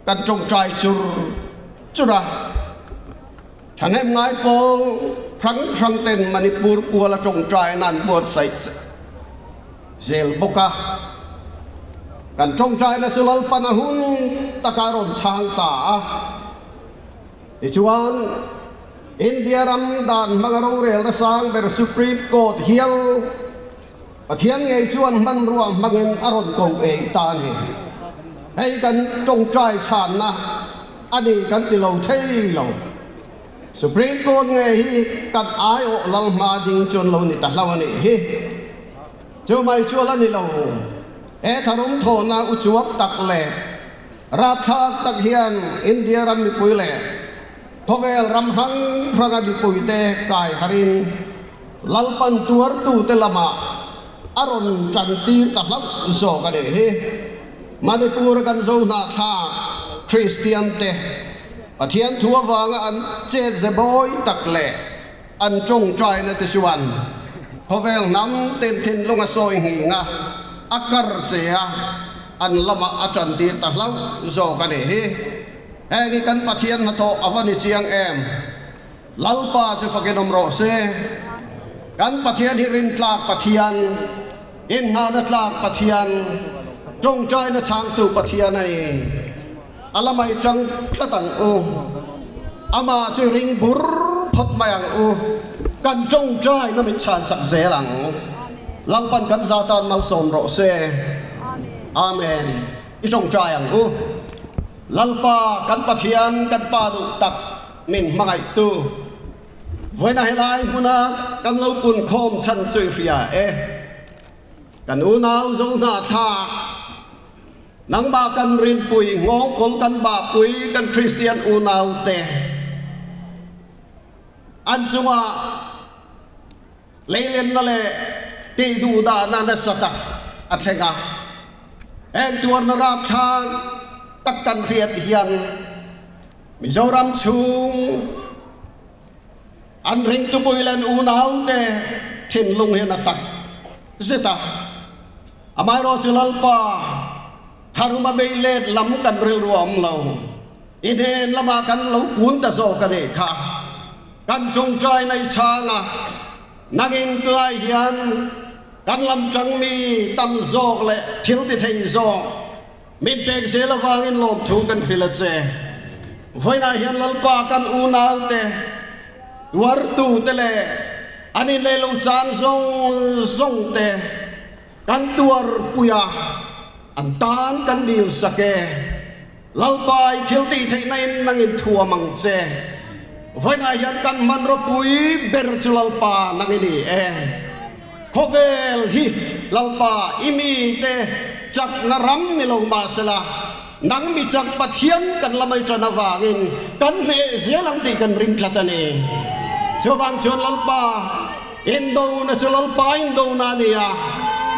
kan tawngtai chur chur a. Thahnem ngai pawl hrang hrang ten Manipur kuala tawngtaina an buatsaih zel bawk a. Kan tawngtaina chu Lalpan a hun taka rawn chhang ta a. Tichuan, India ram dan hmanga rorelna sang ber Supreme Court hial Pathian ngei chuan hmanrua hmangin a rawn ko ei ta a ni. Hei kan tawngtai chhanna a ni kan ti lo thei lo. Supreme Court ngei hi kan aiawh lal hma ding chuan lo ni ta hlo a nih hi. Chu mai chu a la ni lo. He tharum thawhna uchuak tak leh rapthlak tak hian India ram mipui leh khawvel ram hrang hranga mipuite kai harin Lalpan tuartute lamah a rawn tantir ta hlauh zawk a nih hi. Manipur kan zo hnahthlak Kristiante Pathian thu avanga an chet ze bawi tak leh an tawngtaina te chuan khawvel hnam ten thinlung a sawi nghing a, a kar che a, an lamah a tantir ta hlauh zawk a nih hi. Heng hi kan Pathian hnathawh a va ni chiang em? Lalpa chu fakin awm rawh se. Kan Pathian hi rintlak Pathian, inngahna tlak Pathian, tawngtaina chhangtu Pathian a ni. A lamai tang tlat ang u. Amah chu ring bur phawt mai ang u. Kan tawngtaina min chhansak zel ang. Lalpan kan za tan malsawm rawh se. Amen. I tawngtai ang u. Lalpa kan Pathian kan Pa duh tak min hmangaihtu vawiina helai hmuna kan lo pun khawm chhan chu i hria e. Kan unau zo hnahthlak nangmah kan rinpui nghawngkawl kan bahpui kan Kristian unaute an chungah Leilenna leh tihduhdahna nasa tak a thleng a, heng tuarna rapthlak tak kan hriat hian Mizoram chhung an ringtupui leh an unaute thinlung hian a tak zet a. Amaherawhchu Lalpa tharuma bei let lam kan rilru a awm lo, i hnen lamah kan lo kun ta zawk a nih kha. Kan tawngtaina i chhang a, nangin tunai hian kan lam tangmi tam zawk leh thil ti thei zawk min pek zel avangin lawmthu kan hrilh a che. Vawiinah hian Lalpa kan unaute, tuartute leh an inleh lo chan zawng zawngte kan tuarpui a, an tan kan dilsak e. Lalpa i thil tih theihna in nang in thuam ang che. Vawiinah hian kan hmanraw pui ber chu Lalpa nang i ni e. Khawvel hi Lalpa i mite chakna ram ni lo mahsela nang mi chak Pathian kan la mai tan avangin kan hneh zel ang tih kan ring tlat a ni. Chuvang chuan Lalpa Indona chu Lalpa indona a ni a,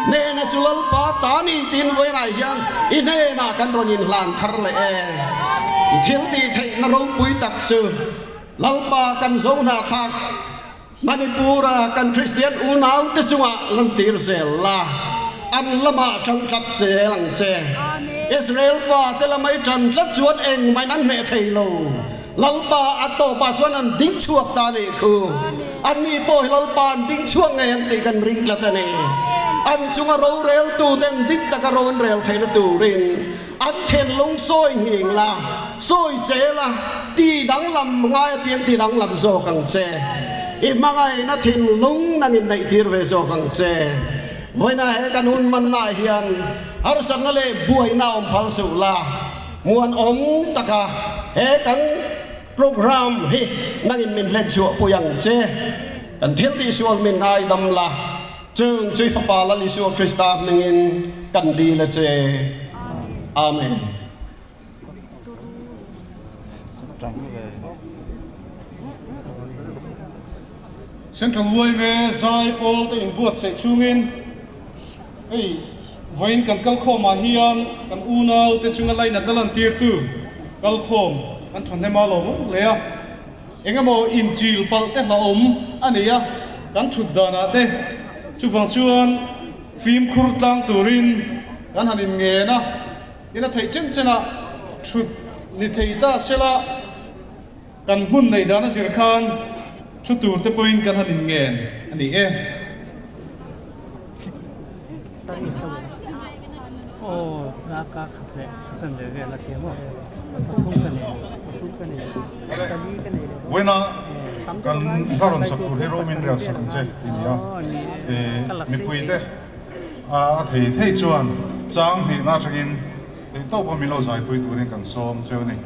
hnehna chu Lalpa ta a ni tiin vawiinah hian i hnenah kan rawn inhlan thar leh e. I thil tih theihna ropui tak chu Lalpa kan zo hnahthlak Manipura kan Kristian unaute chungah lantir zel la, an lamah ṭang tlat zel ang che. Israel fate lamah i ṭan tlat chuan engmah in an hneh thei lo. Lalpa a tawpah chuan an ding chhuak ta a nih khu. Anni pawh hi Lalpa an ding chhuak ngei ang tih kan ring tlat a ni. An chunga roreltuten dik taka ro an rel theihna turin an thinlung sawi nghing la, sawi che la, ti danglam ngai apiang ti danglam zawk ang che. I hmangaihna thinlung nang inneihtir ve zawk ang che. Vawiinah he kan hun hmannaah hian harsatna leh buaina awm phal suh la. Muanawm taka he kan. Program hi nangin min hlen chhuah pui ang che. Kan thil tihsual min ngaidam la, chung chu i Fapa Lal Isua Krista hmingin kan dil a che. Amen. Central yma zai pawl te inbuatsaih chungin hei vawiin kan kalkhawmah hian kan unau te chunga lainatna lantirtu kalkhawm an thahnem a lawm awm hle a. Engemaw inchil palh te hlauhawm a nei a, kan thut danah te chuvang chuan fimkhur tlang turin kan han inngen a, ina theih chen chenah thut ni thei ta sela kan hmun neih dan a zir khan thu tur te pawhin kan han inngen a ni e. Vawiina kan hla rawn sak tur hi Romin rel sak ang che tih a ni a, mipuite a thei thei chuan chang hnihna atangin theihtawpa min lo zaipui turin kan sawm cheu a ni.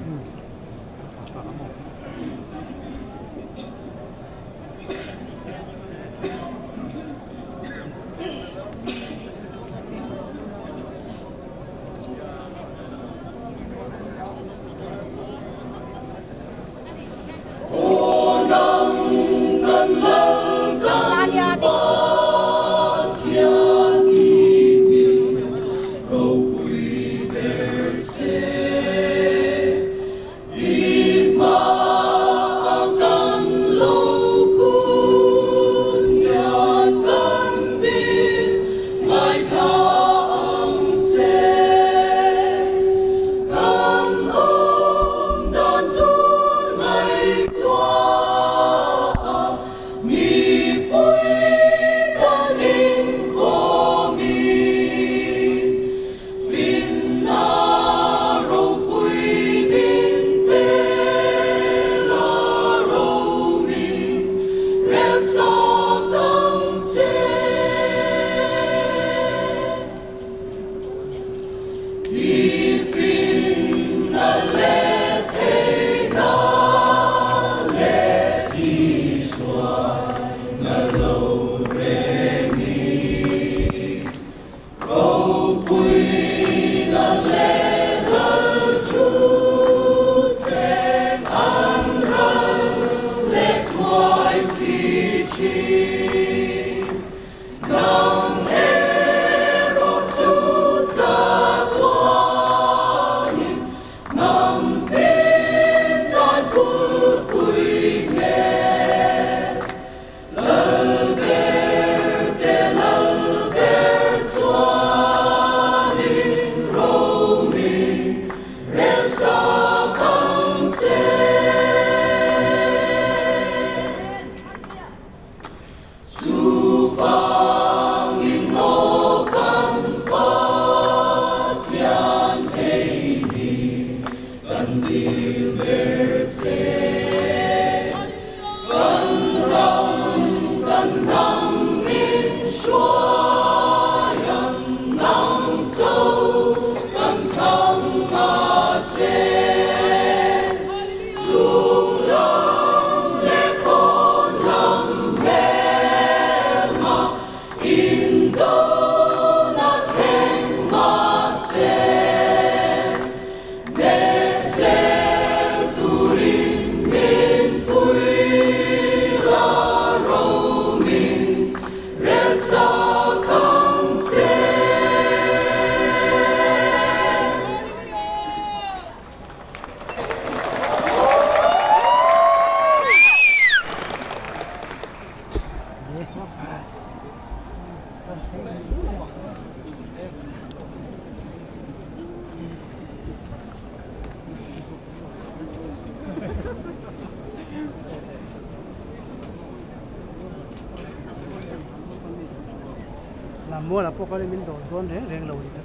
Lammuala pawh khan min dawr dawn reng reng lo ni kha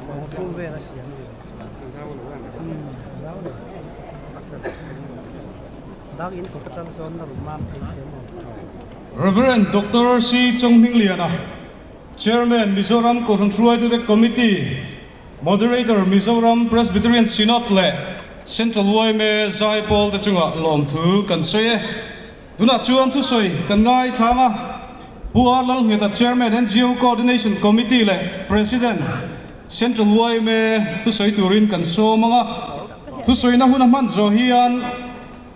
chhawng thum vel a siam a ni dak in kawt atang sawn a rawn mam phei se maw. Rev. Doctor C. Chonghmingliana, Chairman, Mizoram Kohhran Hruaitute Committee, Moderator, Mizoram Presbyterian Synod leh. Central yma Zaipawl te chungah lawmthu kan sawi e. Tunah chuan thusawi kan ngaithlang a, Pu R Lalngheta Chairman NGO Coordination Committee leh President Central yma thusawi turin kan sawm ang a, thusawina hun a hman zawh hian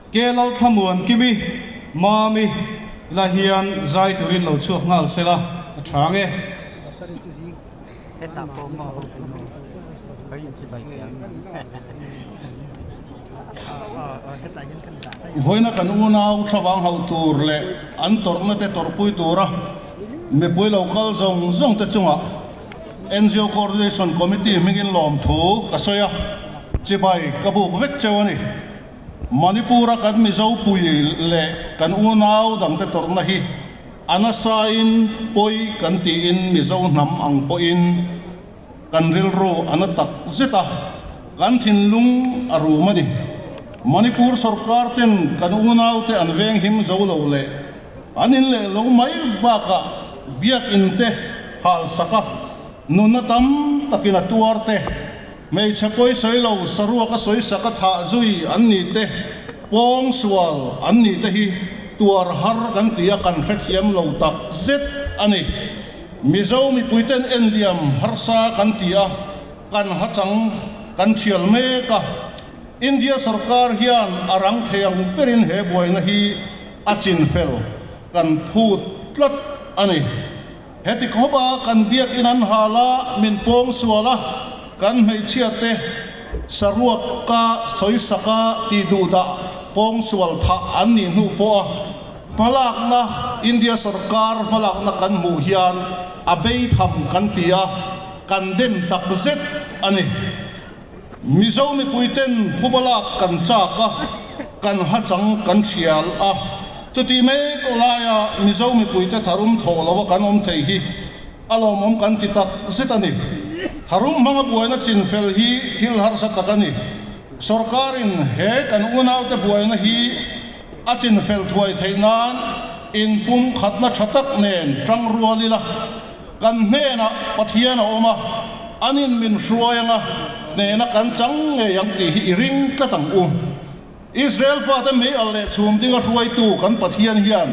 Ke Lalthlamuan Kimi, Mami, la hian zai turin lo chhuak nghal sela a tha nge. Vawiina kan unau thlavang hauh tur leh an tawrhna te tawrhpui tura mipui lo kal zawng zawng te chungah NGO Coordination Committee hmingin lawmthu ka sawi a, chibai ka buk vek cheu a ni. Manipur-a kan Mizo pui leh kan unau dangte tawrhna hi a nasain pawi kan tiin Mizo hnam ang pawhin kan rilru a na tak zet a, kan thinlung a rum a ni. Manipur sorkar ten kan unaute an venghim zo lo leh an in leh lo mai bakah biakinn te halsak a, nunna tam takin a tuar te, Hmeichhe pawi sawi lo, saruak a sawi sak a thah zui an ni te, pawng sual an ni te hi tuar har kan ti a, kan hrethiam lo tak zet a ni. Mizo mipuiten enliam harsa kan ti a, kan hachang kan thial mek a. India sorkar hian a rang thei ang berin he buaina hi a chinfel kan phut tlat a ni. Heti khawpa kan biakinn an hal a, min pawng sual a, kan hmeichhia te saruak ka sawisak a tih duhdah pawng sual thah an nih hnu pawh a hmalakna India sorkar hmalakna kan hmuh hian a beitham kan ti a, kan dem takzet a ni. Mizo mipuiten phubalak kan chak a, kan hachang kan thial a. Chutih mek laia Mizo mipuite tharum thawh lova kan awm thei hi a lawmawm kan ti tak zet a ni. Tharum hmanga buaina chinfel hi thil harsa tak a ni. Sorkarin he kan unaute buaina hi a chinfel thuai theih nan inpumkhatna tha tak nen tang rual ila, Kan hnenah Pathian a awm a, anin min hruai anga hnehna kan chang ngei ang tih hi i ring tlat ang u. Israel fate mei al leh chhum dinga hruaitu kan Pathian hian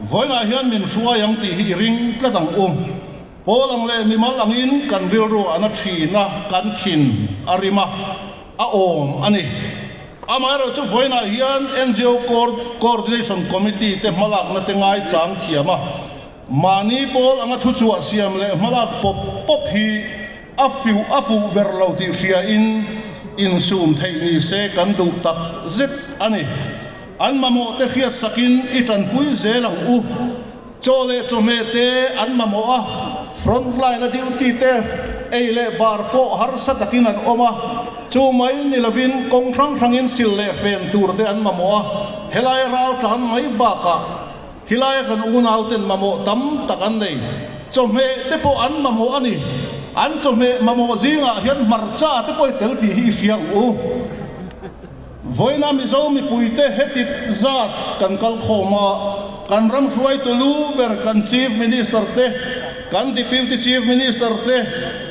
vawiinah hian min hruai ang tih hi i ring tlat ang u. Pawl ang leh mimal angin kan rilru a na thin a, kan thin a rim a, a awm a ni. Amaherawhchu vawiinah hian NGO Coordination Committee te hmalakna te ngaichang thiam a, Mahni pawl anga thuchhuah siam leh hmalak pawp pawp hi a fiuh a fuh ber lo tih hriain insum theih ni se kan duh tak zet a ni. An mamawh te hriat sakin i tanpui zel ang u. Chaw leh chawhmeh te an mamawh a, front line a duty te ei leh bar pawh harsa takin an awm a, chu mai ni lovin kawng hrang hrangin sil leh fen tur te an mamawh a, helai raltlan mai bakah Khilaia kan unauten mamawh tam tak an nei. Chawhmeh te pawh an mamawh a ni. An chawhmeh mamawh zingah hian hmarcha te pawh i tel tih hi i hria ang u. Vawiina Mizo mipuite heti zat kan kal khawm a, kan ram hruaitu lu ber kan Chief Minister te, kan Deputy Chief Minister te,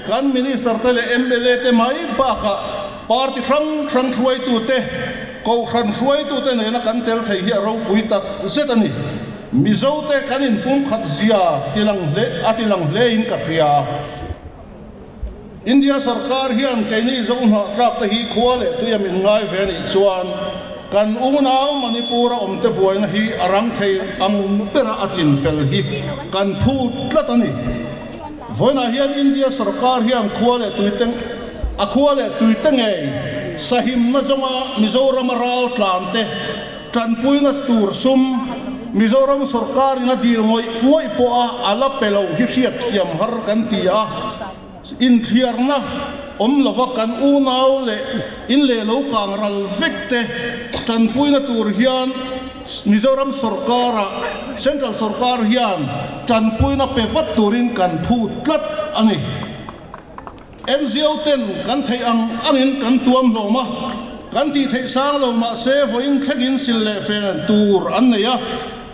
kan Minister te leh mla te mai bakah party hrang hrang hruaitu te, Kohhran hruaitute nena kan tel thei hi a ropui tak zet a ni. Mizote kan inpumkhat zia tilang hle a tilang hlein ka hria. India sarkar hian keini Zo hnahtlak te hi khua leh tuia min ngai ve anih chuan kan unau Manipur a awmte buaina hi a rang thei ang bera a chinfel hi kan phut tlat a ni. Vawiinah hian India sorkar hian khua leh tuite a khua leh tuite ngei sahimna zawnga Mizorama ral tlante tanpuina tur sum Mizoram sorkarin a dil ngawih ngawih pawha a la pe lo hi hriatthiam har kan ti a, inthliarna awm lova kan unau leh in leh lo kang ral vek te tanpuina tur hian Mizoram sorkara Central sorkar hian tanpuina pe vat turin kan phut tlat a ni. NGO ten kan theih ang angin kan tuam hlawm a, kan tih theih sang lo mahse vawiin thlengin sil leh fen tur an nei a,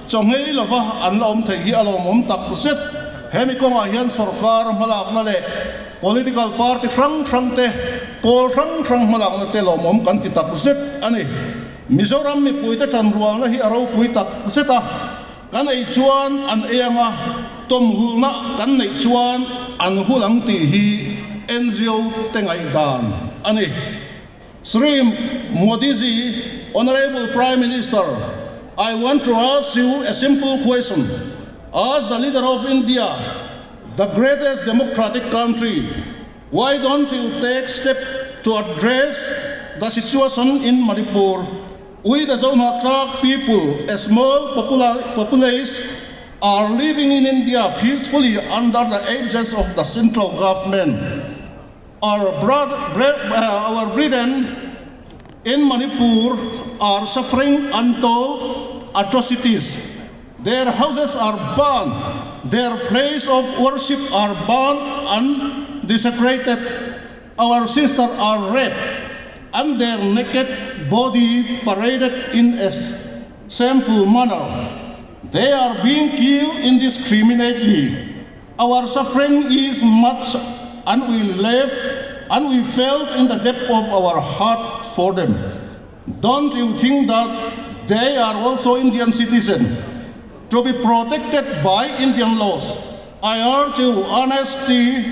chawngei lova an la awm theih hi a lawmawm tak zet. Hemi kawngah hian sorkar hmalakna leh. Political party hrang hrang te, pawl hrang hrang hmalakna te lawmawm kan ti tak zet a ni. Mizoram mipuite tanrualna hi a ropui tak zet a, kan ei chuan an ei anga, tawmhulna kan neih chuan an hul ang tih hi NGO te ngaihdan a ni. Shri Modiji, Honourable Prime Minister, I want to ask you a simple question. As the leader of India, the greatest democratic country, why don't you take step to address the situation in Manipur? We the Zohnahthlak people, a small populace, are living in India peacefully under the aegis of the central government. Our, our brethren in Manipur are suffering untold atrocities. Their houses are burned, their place of worship are burned and desecrated. Our sisters are raped and their naked body paraded in a shameful manner. They are being killed indiscriminately. Our suffering is much and we live and we felt in the depth of our heart for them. Don't you think that they are also Indian citizens to be protected by Indian laws? I urge you honesty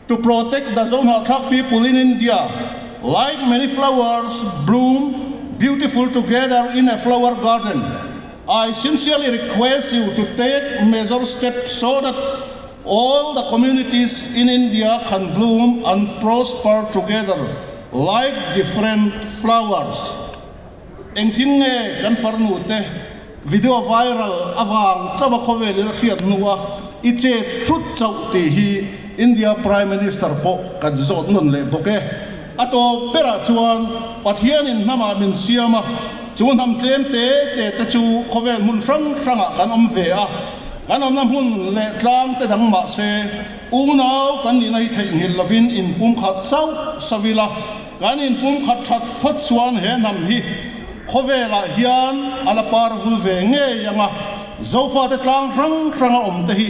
to protect the Zohnahthlak people in India. Like many flowers bloom beautiful together in a flower garden. I sincerely request you to take major steps so that all the communities in India can bloom and prosper together like different flowers. Engtin nge kan farnu te video viral avang chawa khawvel in a hriat hnua i chet hrut chauh tih hi India Prime Minister pawh kan zawt nawn leh bawk e. A tawp berah chuan Pathianin hnamah min siam a, chu hnam tlem te te te chu khawvel hmun hrang hrangah kan awm ve a, kan awmna hmun leh tlang te dang mah se unau kan nihna hi theihnghilh lovin inpumkhat sauh sauh ila, kan inpumkhat that phawt chuan he hnam hi khawvelah hian a la par vul ve ngei ang a, Zofate tlang hrang hranga awm te hi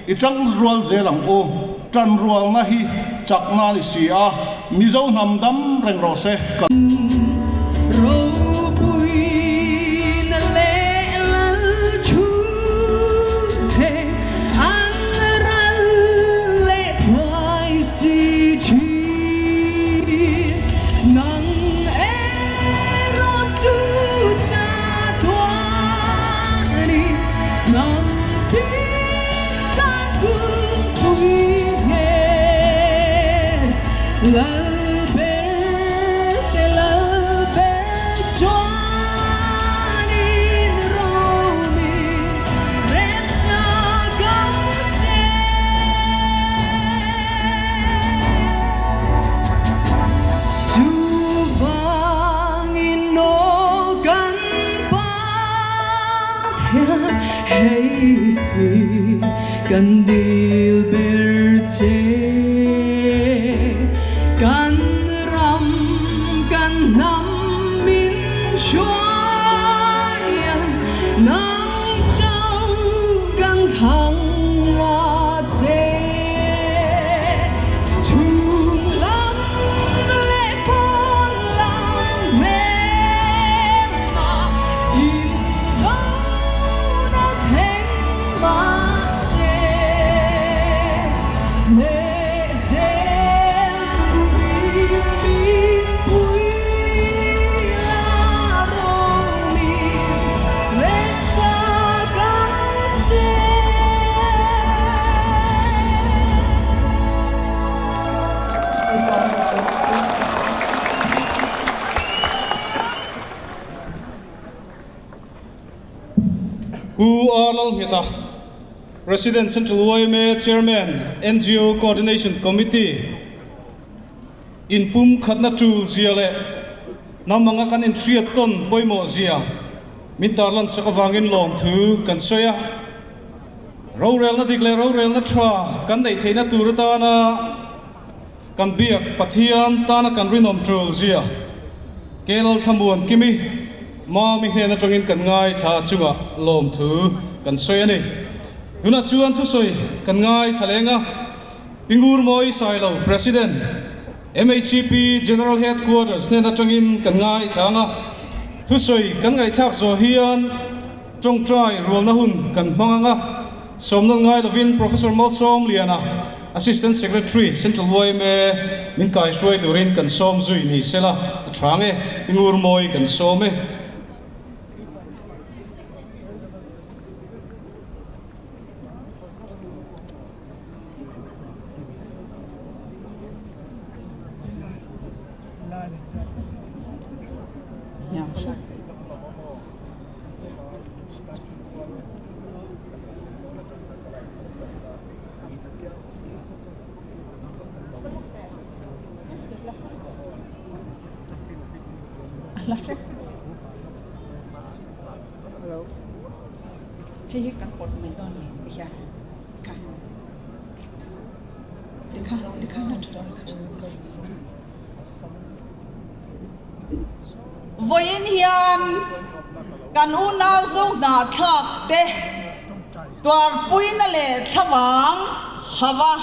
I tang rual zel ang u. Tan rualna hi chakna a ni si a, Mizo hnam dam reng rawh se. Ka. Ropuina leh lal thu te an ral leh thuai si thin. Nang erawh chu cha tuanin nang Hei hi kan dil ber che, kan ram kan hnam min hruai a, nang chauh kan thlang la che. Chhung lam leh pawn lam hmel mah in dona thleng mahse hneh zel turin min pui la rawmin resa gang che. Pu R. Lalngheta, President Central yma Chairman, NGO Coordination Committee, Inpum khatna tul zia leh hnam anga kan inhriat tawn pawimawh zia min tarlan sak avangin lawmthu kan sawi a. Rorelna dik leh rorelna tha kan neih theihna tur atana kan biak Pathian tana kan rinawm tul zia Kelal Thlamuan Kimi Mami hnen atangin kan ngaithla chungah lawmthu kan sawi a ni. Tunah chuan thusawi kan ngaithla leng a. Pi Ngurmawi Sailo, President, MHCP General Headquarters hnen atangin kan ngaithlang a. Thusawi kan ngaihthlak zawh hian tawngtai rualna hun kan hmang ang a. Sawmnawn ngai lovin Professor Malsawmliana, Assistant Secretary, Central yma min kaihruai turin kan sawm zui ni sela a tha nge? Pi Ngurmawi kan sawm e. Hei hi kan pawt mai dawn ni ti hian tikhan tikhan tikhan a tha Vawiin hian kan unau zo hnahthlak te tuarpuina leh thlavang hava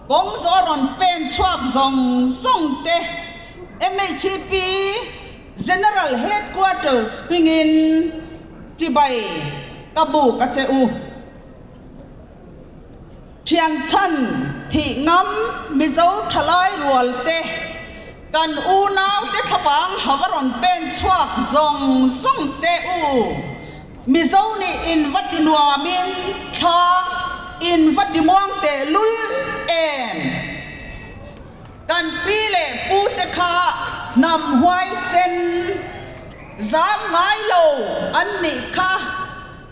kawng zawh rawn pen chhuak zawng zawng te MHP General Headquarters hmingin chibai ka buk a che u. Thian chhan thih ngam Mizo thalai rual te, kan unau te thlapang hava rawn pen chhuak zawng zawng te u. Mizo nih in va ti nuamin thla in va ti muang teh lul em? Kan pi leh pu te kha hnam huaisen zam ngai lo an nih kha.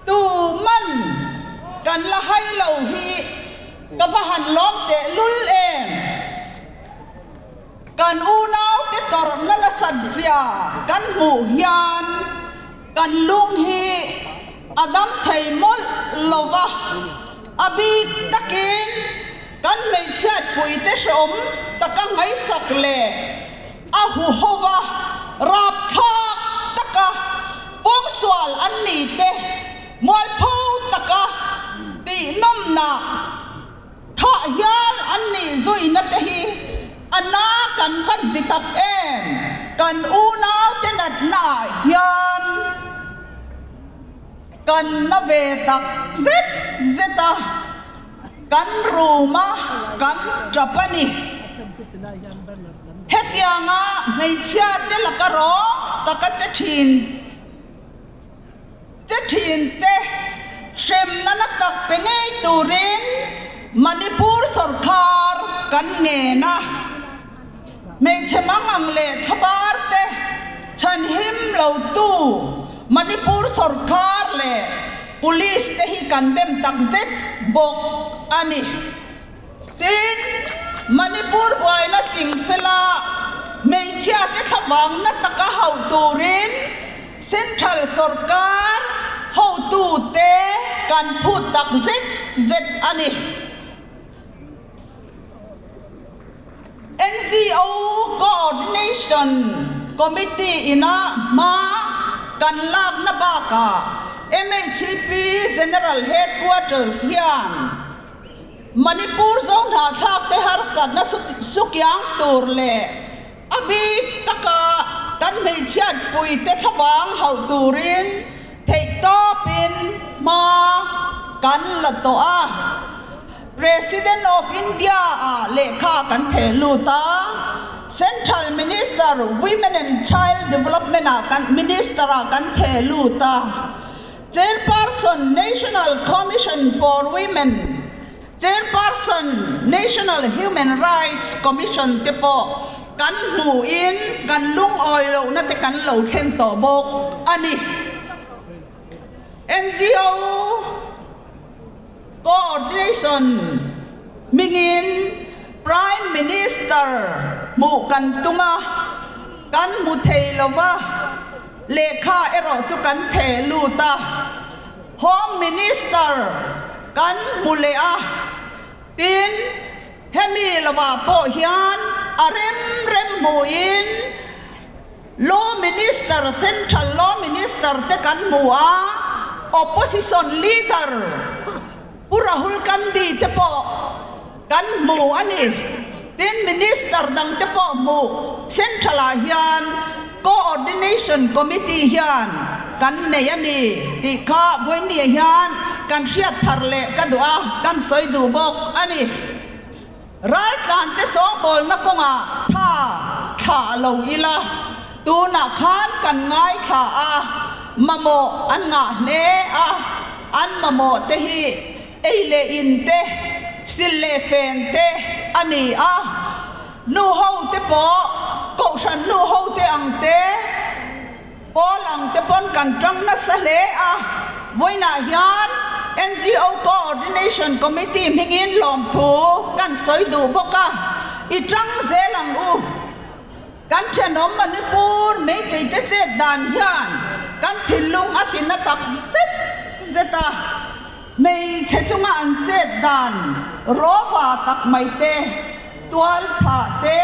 Tu man kan la hai lo hi ka va han lawm teh lul em? Kan unau te tawrhna nasat zia kan hmuh hian kan lung hi a dam thei mawlh lo va, a bik takin kan hmeichhiatpui te hreawm taka ngaihsak leh A huhova rapthlak taka pawngsual an ni te, mualpho taka tihnawmna thah hial an nih zuina te hi a na kan van ti tak em? Kan unaute natna ah hian kan na ve tak zet zet a. Kan room-a kan tap a ni. Hetianga hmeichhia te laka rawng taka che thin che thin te hremna na tak pe ngei turin Manipur sawrkar kan ngen a. Hmeichhe mangang leh thlabar te chhanhim lo tu Manipur sawrkar leh Police te hi kan dem tak zet bawk a ni. Tin, Manipur buaina chingfela hmeichhia te thlavangna taka hauh turin Central sawrkar hotute kan phut tak zet zet a ni. NGO Coordination Committee ina hma kan lakna bakah MHP General Headquarters hian Manipur Zohnahthlak te harsatna sukiang tur leh a bik taka kan hmeichhiatpui te thlavang hauh turin theihtawpin hma kan la tawh a. President of India ah lehkha kan theh lut a, Central Minister Women and Child Development ah kan Minister ah kan theh lut a, Chairperson National Commission for Women, Chairperson National Human Rights Commission te pawh kan hmuhin kan lungawi lohna te kan lo thlen tawh bawk a ni. NGO. Coordination hmingin Prime Minister hmuh kan tum a, kan hmu thei lo va, lehkha erawh chu kan theh lut a. Home Minister kan hmu leh a, tin hemi lovah pawh hian a rem rem hmuhin Law Minister, Central Law Minister te kan hmu a, Opposition Leader Pu Rahul Gandhi te pawh Kan hmu a ni. Tin, Minister dangte pawh hmu Central ah hian Coordination Committee hian kan nei a ni tih kha vawinia hian kan hriat thar leh ka duh a, kan sawi duh bawk a ni. Raltlante sawngbawlna kawngah tha thlah lo ila, tunah khan kan ngaithla a, mamawh an ngah hle a, an mamawh te hi Ei leh in te, sil leh fen te a ni a, nu ho te pawh Kohhran nu ho te ang te, pawl ang te pawn kan tang nasa hle a, vawiinah hian NGO Coordination Committee hmingin lawmthu kan sawi duh bawk a, i tang zel ang u. Kan thenawm Manipur Meitei te chet dan hian kan thinlung a ti na tak zet zet a, hmeichhe chunga an chet dan rawva tak mai te, tual thah te,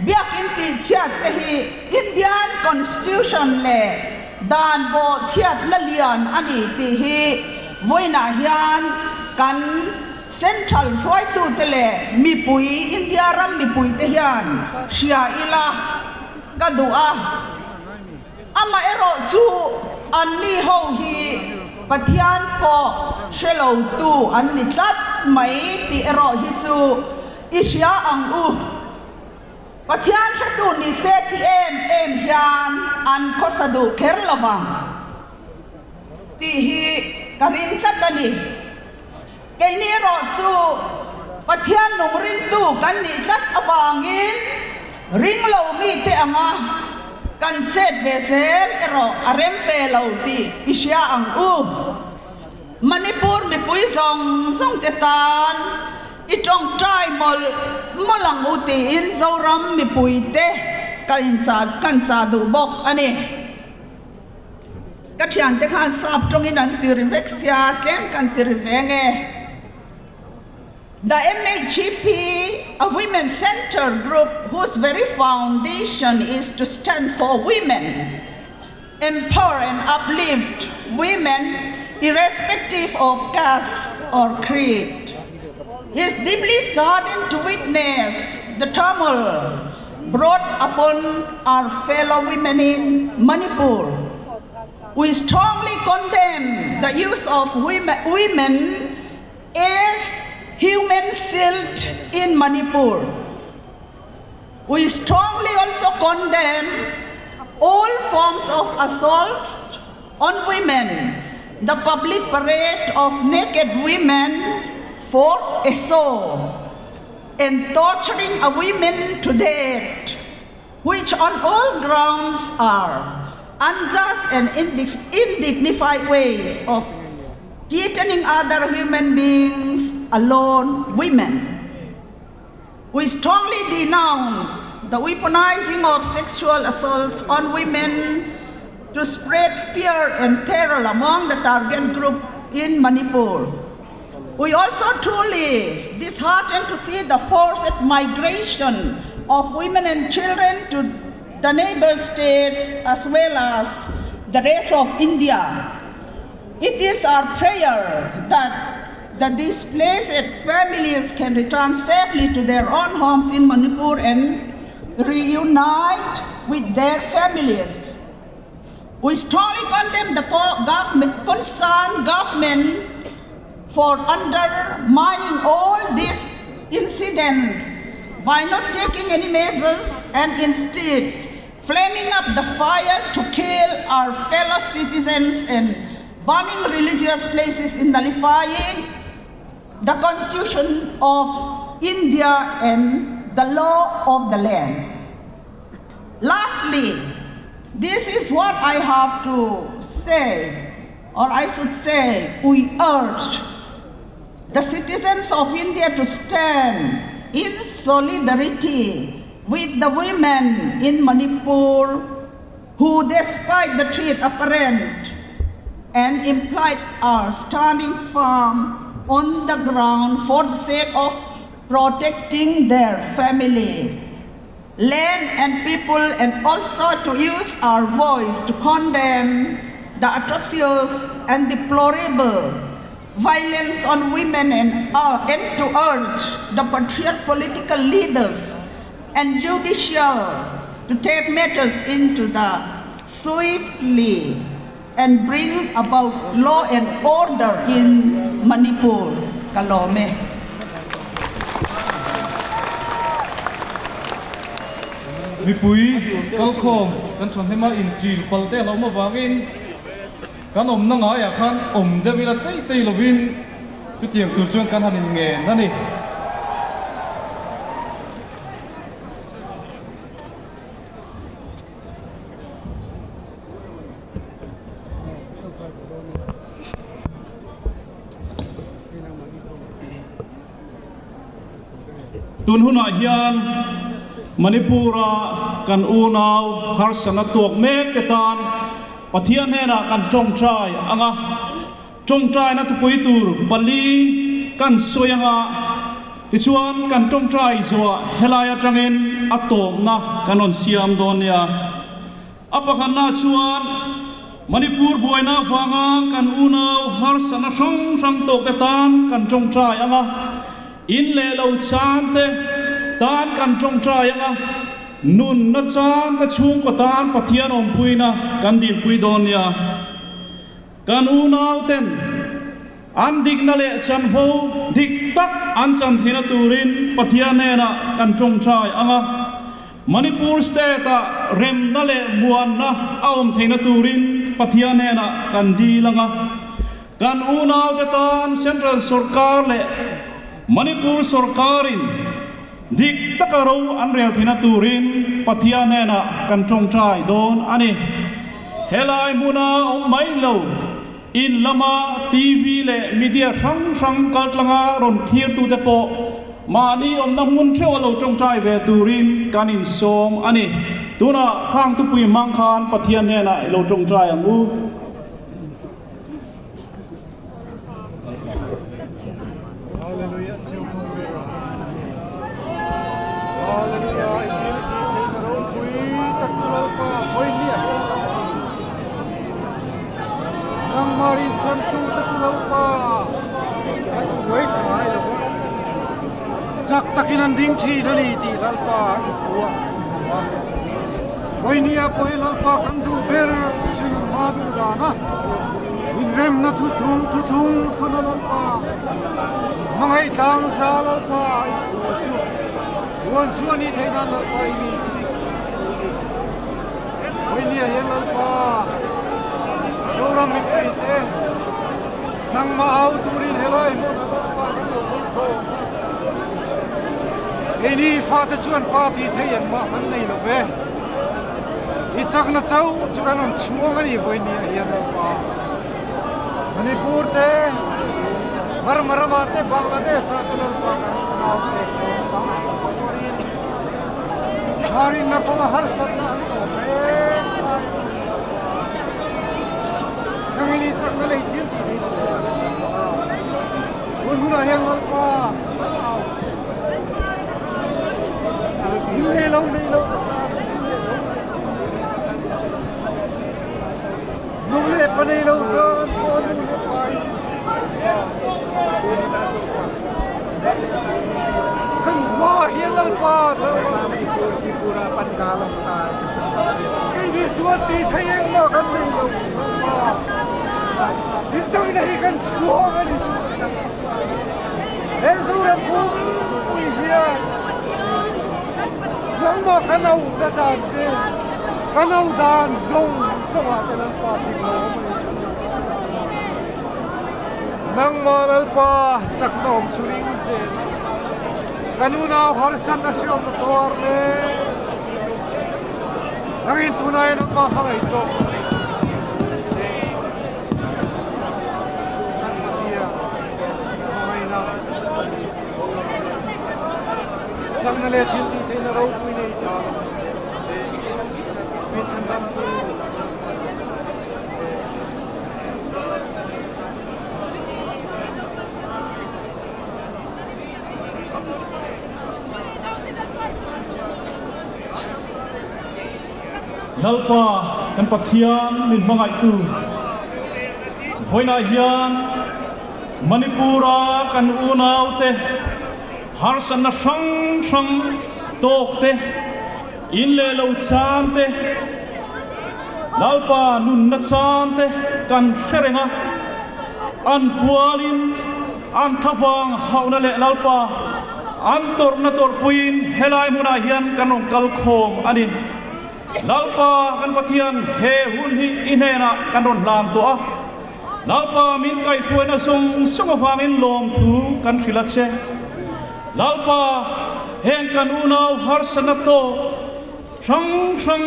biakin tihchhiat te hi Indian Constitution leh dan bawhchhiatna lian a ni tih hi vawiinah hian kan Central hruaitute leh mipui, India ram mipuite hian hria ila ka duh a. Amaherawh chu anni ho hi Pathian pawh hre lotu an ni tlat mai tih erawh hi chu i hria ang u. Pathian hretu ni se thi em em hian an khawsa duh kher lo vang tih hi ka ring tlat a ni. Keini erawh chu Pathian nung ringtu kan nih tlat avangin ring lo mite anga kan chet ve zel erawh a rem ve lo tih i hria ang u. Manipur mipui zawng zawng te tan i tawngtai mawlh mawlh ang u tiin Zoram mipuite kan chah duh bawk a ni. Ka thiante khan sap tawngin an ti ri vek sia, tlem kan ti ri ve nge. The MHEP, a women centre group whose very foundation is to stand for women, empower and uplift women irrespective of caste or creed, is deeply saddened to witness the turmoil brought upon our fellow women in Manipur. We strongly condemn the use of women as human shield in Manipur. We strongly also condemn all forms of assaults on women, the public parade of naked women for a show, and torturing a women to death, which on all grounds are unjust and indignified ways of threatening other human beings, alone women. We strongly denounce the weaponizing of sexual assaults on women to spread fear and terror among the target group in Manipur. We also truly disheartened to see the forced migration of women and children to the neighbor states as well as the rest of India. It is our prayer that the displaced families can return safely to their own homes in Manipur and reunite with their families. We strongly condemn the government, concerned government for undermining all these incidents by not taking any measures and instead flaming up the fire to kill our fellow citizens and burning religious places in nullifying the Constitution of India and the law of the land. Lastly, this is what I have to say, or I should say, we urge the citizens of India to stand in solidarity with the women in Manipur who, despite the threat apparent and implied, are standing firm on the ground for the sake of protecting their family, land and people, and also to use our voice to condemn the atrocious and deplorable violence on women and, uh, and to urge the patriot political leaders and judicial to take matters into the swiftly and bring about law and order in Manipur. Kalome. Mipui kalkhawm kan thawmhnem a inchil pal te a lo awm avangin kan awmna ngaiah khan awm deuh ila tei tei lovin chutiang tur chuan kan han inngen a ni. Tun hunah hian Manipur-a kan unau harsatna tuak mek te tan Pathian hnenah kan tawngtai ang a, tawngtaina thupui tur pali kan sawi ang a, tichuan kan tawngtai zawhah helai atangin a tawpna kan rawn siam dawn nia. A pakhatna chuan Manipur buaina avanga kan unau harsatna hrang hrang tawkte tan kan tawngtai ang a, in leh lo chan te tan kan tawngtai ang a, nunna chan te chhungkaw tan Pathian awmpuina kan dilpui dawn nia. Kan unauten an dikna leh chanvo dik tak an chan theihna turin Pathian hnenah kan tawngtai ang a, Manipur state-ah remna leh muanna a awm theihna turin Pathian hnenah kan dil ang a, kan unaute tan Central sawrkar leh Manipur sawrkarin dik taka ro an rel theihna turin Pathian hnenah kan tawngtai dawn a ni. Helai hmuna awm mai lo, in lama TV leh media hrang hrang kaltlanga rawn thirtute pawh mahni awmna hmun theuh a lo tawngtai ve turin kan insawm a ni. Tunah khang thupui hmang khan Pathian hnenah i lo tawngtai ang u. Chak takin an ding thin a ni tih Lalpa i thu a hmu a. Vawinia pawh hi Lalpa kan duh ber chin an hma duh dan a. Inremna thuthlung thuthlung thluna Lalpa hmangaih tlang za Lalpa i thu chu huan chu a nih theih nan Lalpa i mi i thu ni. Vawinia hian Lalpa Zoram mipui te nangmah au turin helai hmunah Lalpa kan lo kal khawm a. Keini fate chuan pa tih theih engmah kan nei lo ve. I chakna chauh chu kan rawn chhuang a ni vawinia hian Lalpa. Manipur te, Burma ramah te, Bangladesh ah te Lalpa kan nau te tam turin Tharinna kawnga harsatna an awm reng a. Nangin i chakna lei thil tih thei chu a ni. Hun hunah hian Lalpa kan au che. In leh lo nei lo tak a, in leh lo nei lo. Nu leh pa nei lo tan pawh nu leh pa in kan hma hian Lalpa Keini chuan tih theih engmah kan nei lo Lalpa i changna hi kan chhuak a ni he Zoram pum pui hian nangmah kan au na dan che kan au dan zawng zawng ah te Lalpa dik lo awm a ni nangmah Lalpa chakna awm chu ring zel a. Ka nunau harsat a hriawm na tuar mek. Nangin tunah hian an mah hmangaih zawk ka nei che. Kan Pathian hmangaihna chakna leh thil tih theihna ropui nei ta lo ni che. Min chhandamtu. Lalpa kan Pathian min hmangaihtu vawiinah hian Manipur-a kan unaute harsatna hrang hrang tawk te, in leh lo chan te, Lalpa nunna chan te kan hre reng a, an pualin an thavang hauhna leh Lalpa an tawrhna tawrhpuiin helai hmunah hian kan rawn kal khawm a ni. Lalpa kan Pathian, he hun hi i hnenah kan rawn hlan tawh a. Lalpa min kaihhruaina zawng zawng avangin lawmthu kan hrilh a che. Lalpa, heng kan unau harsatna tawk hrang hrang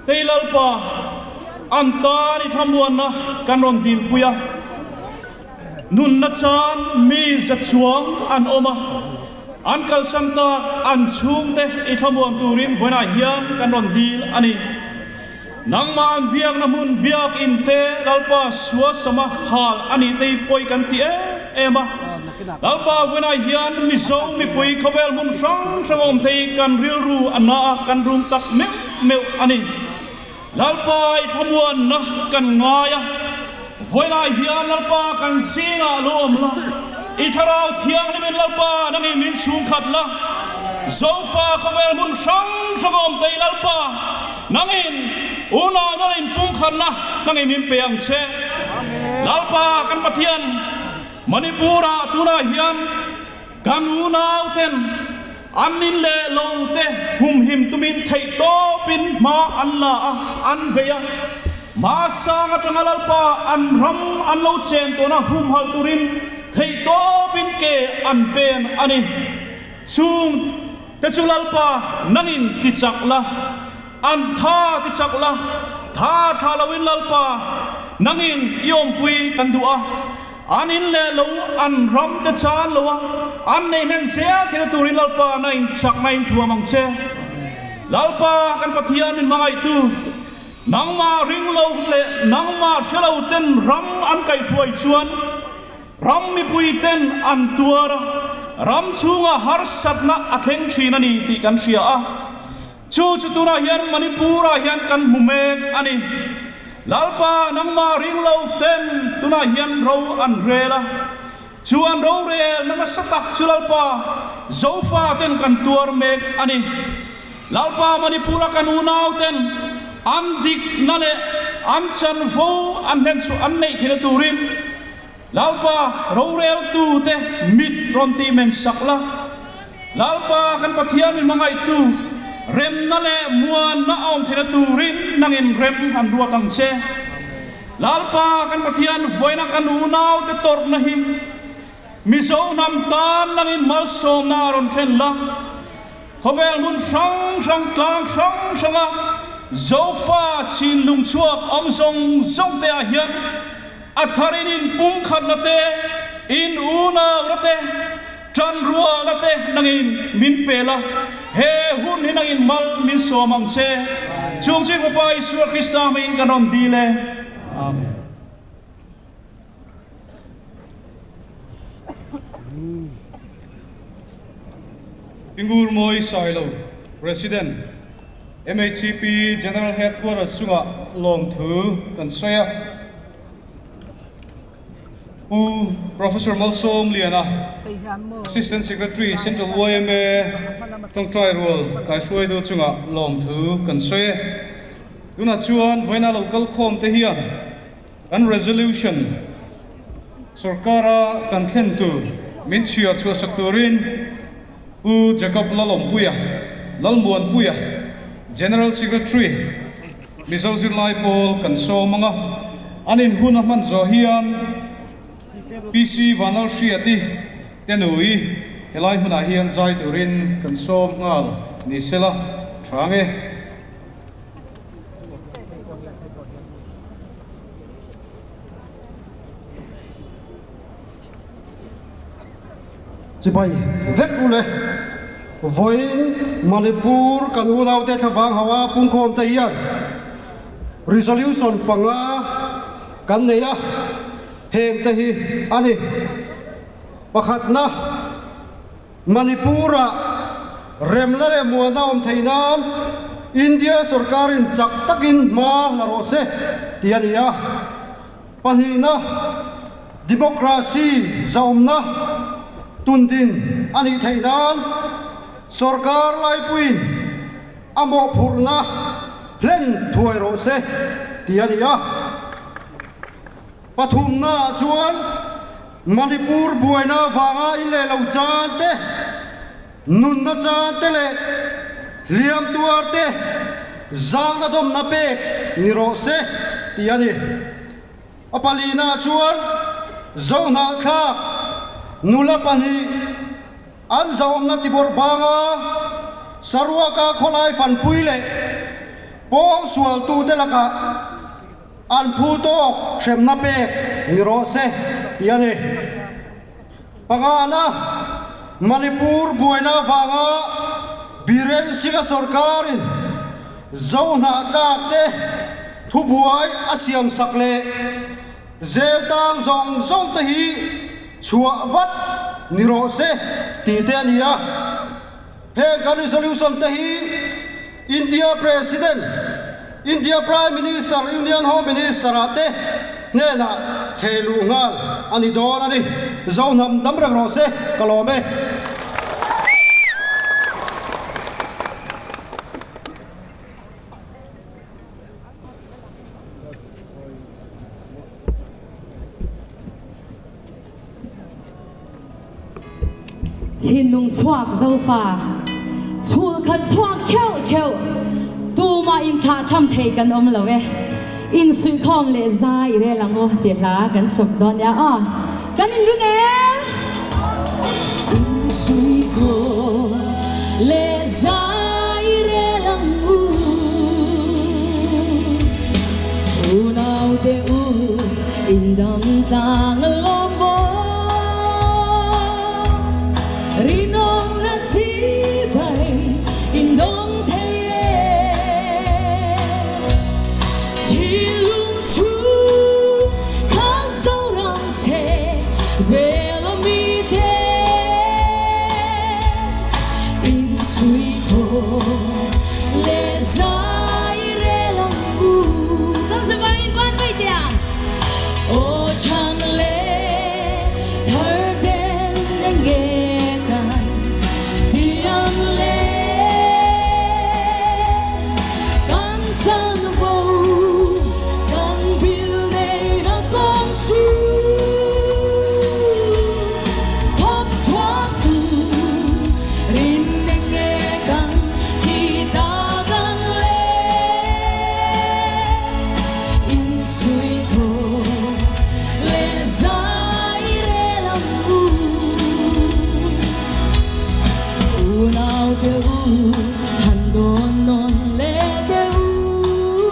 tei Lalpa an tan i thlamuanna kan rawn dilpui a. Nunna chan mi za chuang an awm a, an kalsan tak an chhungte i thlamuan turin vawiinah hian kan rawn dil a ni. Nangmah an biakna hmun biak in te Lalpa suasama hal a nih te hi pawi kan ti em em a. Lalpa vawiinah hian Mizo mipui khawvel hmun hrang hrang awm te hi kan rilru a na a, kan rum tak meuh meuh a ni. Lalpa i thlamuanna kan ngai a, vawiinah hian Lalpa kan zingah lo awm la, i Thlarau Thianghlimin Lalpa nangin min chhungkhat la, Zofa khawvel hmun hrang hrang awm te hi Lalpa Nangin unau nal in pumkhatna nangin min pe ang che. Lalpa kan Pathian, Manipur ah tunah hian kan unau ten an in leh lo te humhim tumin theih tawpin hma an la a, an bei a. Hma sang atanga Lalpa an ram an lo chen tawhna humhalh turin theih tawpin ke an pen a ni. Chung Te chu Lalpa nangin ti chak la, an tha ti chak la, tha tha loin Lalpa nangin i awmpui kan duh a, an in leh lo an ram te chan lo a, an nei hnen zel theihna turin Lalpa na in chak na in thuam ang che. Lalpa kan Pathian min hmangaihtu, nangmah ring lo leh nangmah hre lo ten ram an kaihhruai chuan, Ram mipuiten an tuar a, ram chhunga harsatna a thleng thin a ni tih kan hria a. Chu chu tunah hian Manipur-ah hian kan hmu mek a ni. Lalpa nangmah ring lo ten tunah hian ro an rel a. Chu an rorelna nasa tak chu Lalpa Zofa ten kan tuar mek a ni. Lalpa Manipur-a kan unau ten an dikna leh an chanvo an hlenchhuah an neih theihna turin Lalpa roreltute mit rawn tih men sak la. Lalpa kan Pathian min hmangaihtu remna leh muanna a awm theihna turin nangin rem han ruat ang che. Lalpa kan Pathian vawiina kan unaute tawrhna hi Mizo hnam tan nangin malsawmna a rawn thlen la. Khawvel hmun hrang hrang tlang hrang hranga Zofa chinlung chhuak awm zawng zawng te ah hian a tharin in pumkhatna te, in unauna te, tanrualna te nangin min pe la, he hun hi nangin mal min sawm ang che. Chung chu i Fapa Isua Krista hmangin kan rawn dil e. Amen. Pingur Mawi Sailo, President, MHCP General Headquarters chungah lawmthu kan sawi a. Pu Professor Malsawm Liana, Assistant Secretary, Central yma tawngtai rual kaihruaitu chungah lawmthu kan sawi e. Tunah chuan vawiina lo kalkhawm te hian Kan resolution sorkara kan thlen tur min chhiar chhuahsak turin Pu Jacob Lalawmpuia, Lalmuanpuia, General Secretary, Mizo Zirlai Pawl kan sawm ang a, an inhun a hman zawh hian PC Vanlalhriati te nui helai hmunah hian zai turin kan sawm nghal ni sela tha nge. Chibai vek u le. Vawiin Manipur kan unaute thlavang ho a pungkhawm te hian resolution panga kan nei a, heng te hi a ni. Pakhatna. Manipur-ah remna leh muanna awm theih nan India sorkarin chak takin hma la rawh se tih a ni a. Pahnihna, Democracy zaumna tundin a nih theih nan Sorkar laipuiin a mawhphurhna hlen thuai rawh se tih a ni a. Pathumnaah chuan Manipur buaina avanga in leh lo chan te, nunna chan te leh hliam tuar te zangna dawmna pek ni rawh se tih a ni. A palinaah chuan Zohnahthlak nula pahnih an zahawmna tibawrh banga Saruaka khawlai fanpui leh pawng sualtute lakah an phu tawk hremna pek ni rawh se tih a ni. Pangana, Manipur buaina avanga Biren Singh-a sorkarin Zohnahthlak te thubuai a siamsak leh zel tang zawng zawng te hi chhuah vat ni rawh se tih te a ni a. Heng kan resolution te hi India President, India Prime Minister, Union Home Minister ah te hnenah thei luh nghal a ni dawn a ni. Zohnam dam reng rawh se, ka lawm e. Thinlung chhuak zofa chhul khat chhuak theuh theuh tumah inthlah tham thei kan awm lo e. Insuihkhawm leh zai i rel ang u tih hla kan sawp dawn nia aw. Kan inring em? Insuihkhawm leh zai i rel ang u. Unaute u indam tlang a lawm maw? Rinawmna chibai indawm thei e. Thinlung chu kha Zoram che vel a mite insuihkhawm leh zai rel ang u. Kan zavai in ban mai teh ang. Aw chang leh thar den enge kan ti ang le. Kan chanvo kan bil neina kawng chu thawk chhuak tu rin enge kan ti ta kan le. Insuihkhawm leh zai rel ang u. Unaute u han dawn nawn leh deuh u.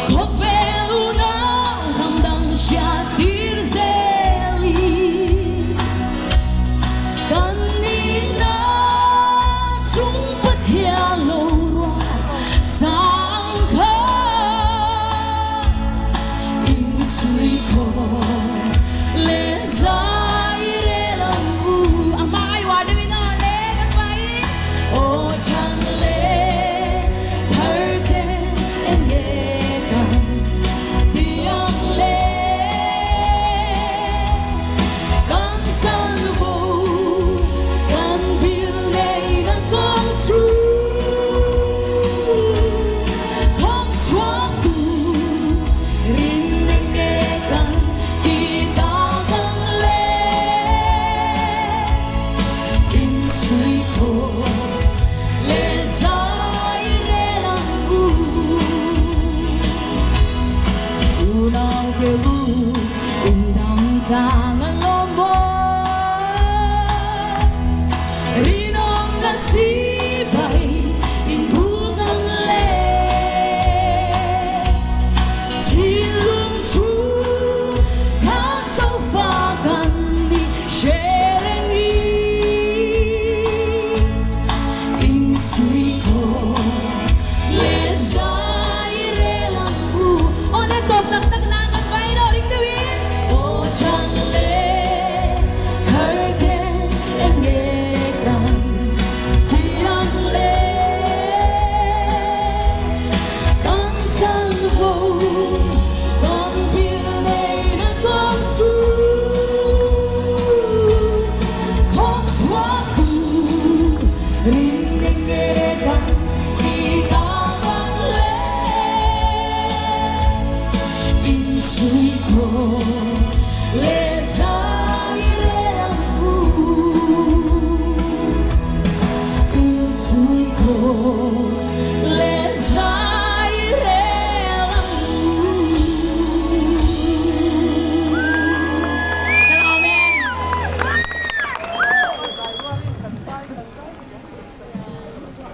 Khawvel unau ram dang hriat tir zel i kan nihna chung Pathian lo ruah sang kha insuihkhawm leh zai rel ang u. A hmai uar deuhin aw le kan vai aw chang leh thar te enge kan ti ang le kan chanvo kan bil nei na kawng chu thawk chhuak tu rin enge kan ti tak ang le. Insuihkhawm leh zai rel ang u. Unau ke u indang tlang a lawm maw. Rinawmna chibai inbuk ang le. Thinlung chhung kha sofa kan ni hre reng i. Insuihkhawm leh zai rel ang u. Aw le tawp tak tak nan kan vai rawh ring deuhin. Aw chang leh thar te enge kan ti ang le. Kan chanvo kan bil nei na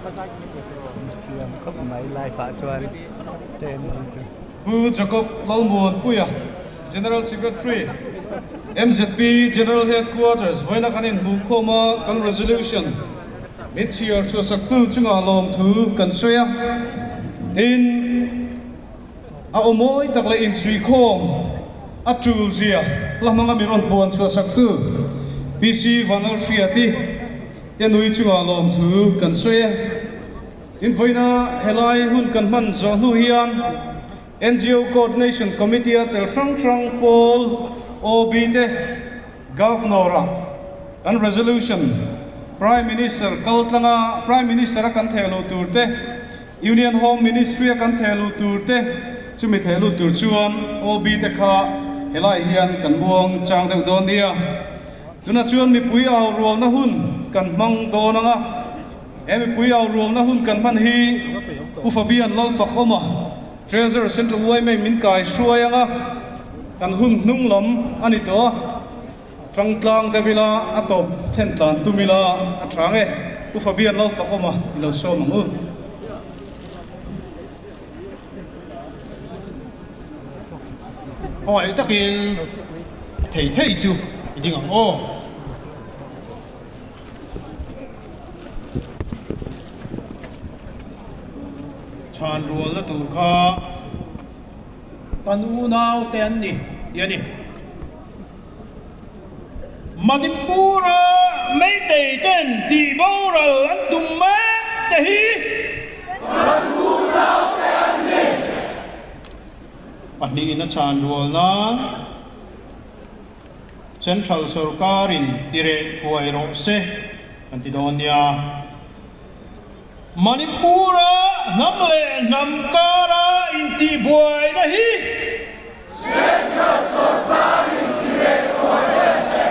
Thiam khawp mai live ah chuan te an ni chu. Pu Jacob Lalmuanpuia, General Secretary, mzp General Headquarters vawiina kan inhmuhkhawm a, kan resolution min chhiar chhuahsaktu chungah lawmthu kan sawi a, tin, a aw mawi tak leh insuihkhawm a tul zia hla hmanga mi rawn puan chhuahsaktu PC Vanlalhriati te nui chungah lawmthu kan sawi e. Tin, vawiina helai hun kan hman zawh hnu hian NGO Coordination Committee a tel hrang hrang pawl OB te Governor-a kan resolution Prime Minister kal tlanga Prime Minister-a kan theh luh tur te, Union Home Ministry-a kan theh luh tur te, chumi theh lut tur chuan OB te kha helai hian kan buang chang deuh dawn nia. Tunah chuan mipui au rualna hun kan hmang dawn ang a, he mipui au rualna hun kan hman hi Pu Fabian Lalfakawma, Treasurer Central yma min kai hruai ang a, kan hun hnung lam a ni tawh a. Tangtlang deuh ila a tawp then tlan tum ila a tha nge? Pu Fabian lo fak awm a, i lo sawm ang u. Awi takin a thei thei chu i ding ang aw. Chhan rualna tur kha kan unaute an ni tih a ni. Manipur-a Meitei ten tih boral an tum mek te hi Kan unau te an ni. Pahnihin a chhan rual nan Central sorkarin tireh thuai rawh se kan ti dawn nia. Manipur-a hnam leh hnam kara intihbuaina hi Central sorkarin tireh thuai rawh se.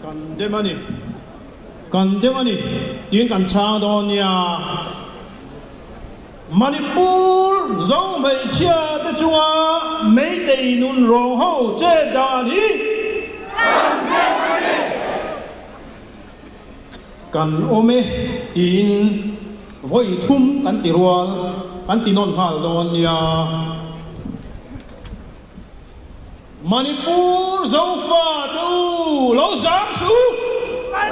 Kan dem a ni, kan dem a ni tiin kan chhang dawn nia. Manipur zo hmeichhia te chunga Meitei nun rawng ho che dan hi Kan dem a ni. Kan awm e tiin vawi thum kan ti rual kan ti nawn nghal dawn nia. Manipur Zofa te u lo zam suh u!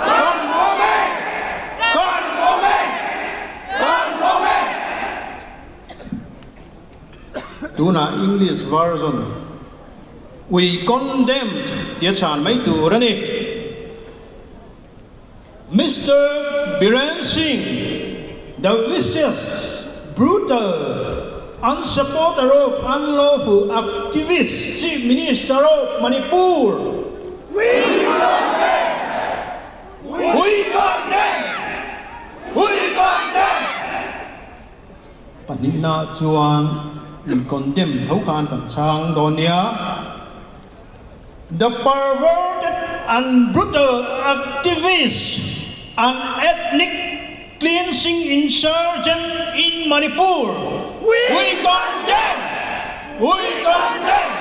Kan awm e! Kan awm e! Kan awm e! Tunah English version We condemned tia chhan mai tur a ni. Mister Biren Singh, the vicious, brutal, unsupporter of unlawful activist Chief Minister of Manipur. We condemn! We condemn! We condemn! Pahnihna chuan in condemn tho khan kan chhang dawn nia. The perverted and brutal activist and ethnic cleansing insurgent in Manipur. We condemn! We condemn!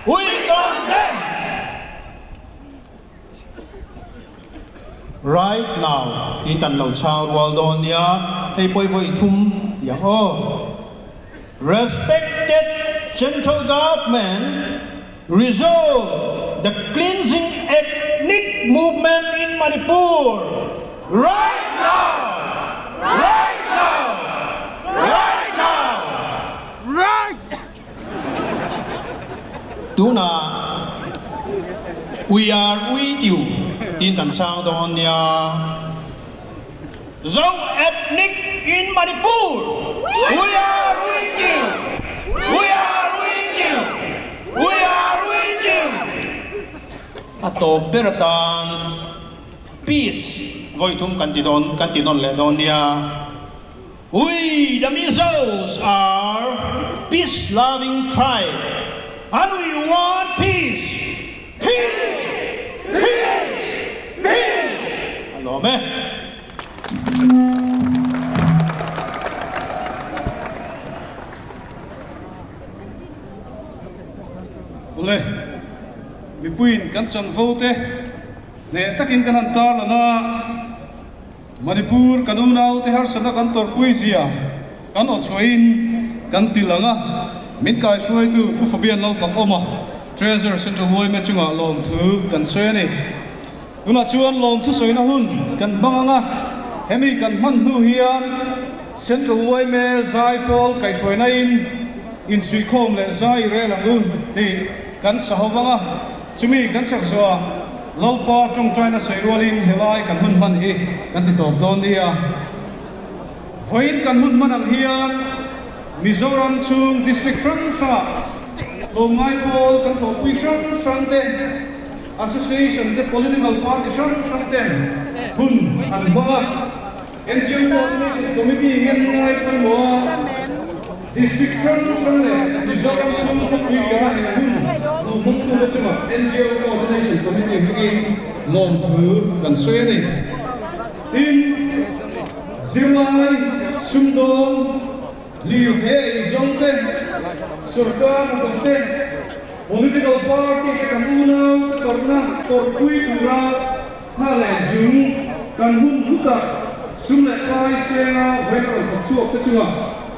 We condemn! Right now tiin kan lo chhang rual dawn nia, hei pawh i vawi thum tih ang aw. Respected Central Government resolve the cleansing ethnic movement in Manipur right now! Right now! Right now! Right! Tunah We are with you tiin kan chhang dawn nia. Zo ethnic in Manipur, we are with you! We are with you! We are with you! A tawp ber atan Peace vawi thum kan ti dawn kan ti nawn leh dawn nia. We the Mizos are peace loving tribe and we want peace! Peace! Peace! Peace! A lawm e. Ule, mipuiin kan chanvo te. Hneh takin kan han tarlan a, Manipur kan unaute harsatna kan tawrhpui zia kan aw chhuahin kan ti lang a, min kaihruaitu Pu Fabian Lalfakawma, Treasurer Central yma chungah lawmthu kan sawi a ni. Tunah chuan lawmthu sawina hun kan hmang ang a, hemi kan hman hnu hian Central yma zaipawl kaihhruainain insuihkhawm leh zai rel ang u tih kan sa ho vang a, chumi kan sak zawhah Lalpa tawngtaina sawi rualin helai kan hun hman hi kan ti tawp dawn nia. Vawiin kan hun hman ang hian Mizoram chhung district hrang hrangah tlawmngai pawl kan thawhpui hrang hrang te, Association te political party hrang hrang ten hun an hmang a, NGO Coordination Committee ngen ngai pawimawh a, District hrang hrang leh Mizoram chhung khawpui liana eng hun lo hmangtute chungah NGO Coordination Committee hmangin lawmthu kan sawi a ni. Tin, zirlai sumdawng Lirthei eizawng te, sorkar hnathawk te, political party te kan unau te tawrhna tawrhpui tura hna leh zung kan hun hlutak sum leh pai senga vawiin a rawn thawk chhuak te chungah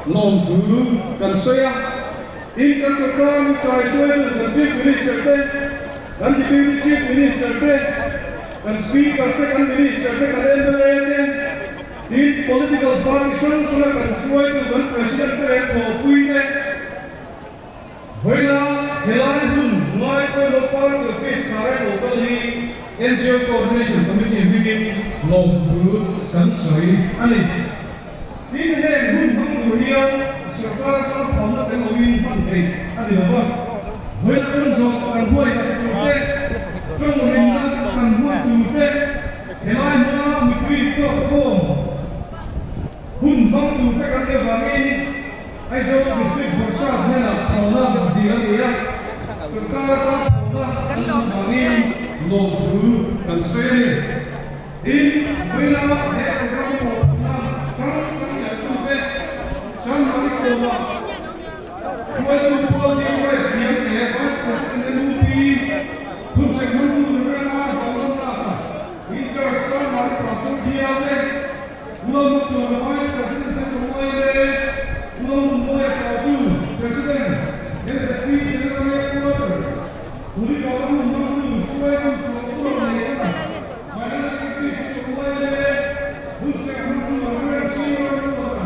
lawmthu kan sawi a. Tin, kan sorkar lukai hruaitu kan Chief Minister te, kan Deputy Chief Minister te, kan Speaker te, kan Minister te, kan mla te, Tin, political party hrang hranga kan hruaitu kan President te leh thawhpui te vawiina helai hun ngai pawimawh party office hna reng lo kal hi NGO Coordination Committee hmingin lawmthu kan sawi a ni. Tin, heng hun hmang tur hian sorkar atanga phalna tel loin hman theih a ni lova, vawiina kan zawh kan huai tak tur te, tawng rinna kan hman tur te, Helai hmuna mipui tawkkhawm hun hmang turte kan nih avangin Aizawl District Bawrhsap hnenah phalna dil a ni a, sorkar atanga phalna kan hmuh vangin lawmthu kan sawi a ni. Tin, vawiina he program thawhpawhna hrang hrang chelhtute Chanmari Kawma hruaitu Paul Newell thiam leh Vice President NUP Thusek hmangtu Reverend R. Vanlaltlaka, In-charge Chanmari Pastor Bial te, Ulawma Chuana Vice President Central YMA, Ulawma Mawia Pautu, President, MZP General Headquarters, Kulikawn hun hmangtu hruaitu Tuangtuang Neihna, Finance Secretary Central YMA, Thusek hmangtu Reverend C. Ramruata,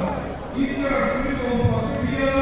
In-charge Kulikawn Pastor Bial,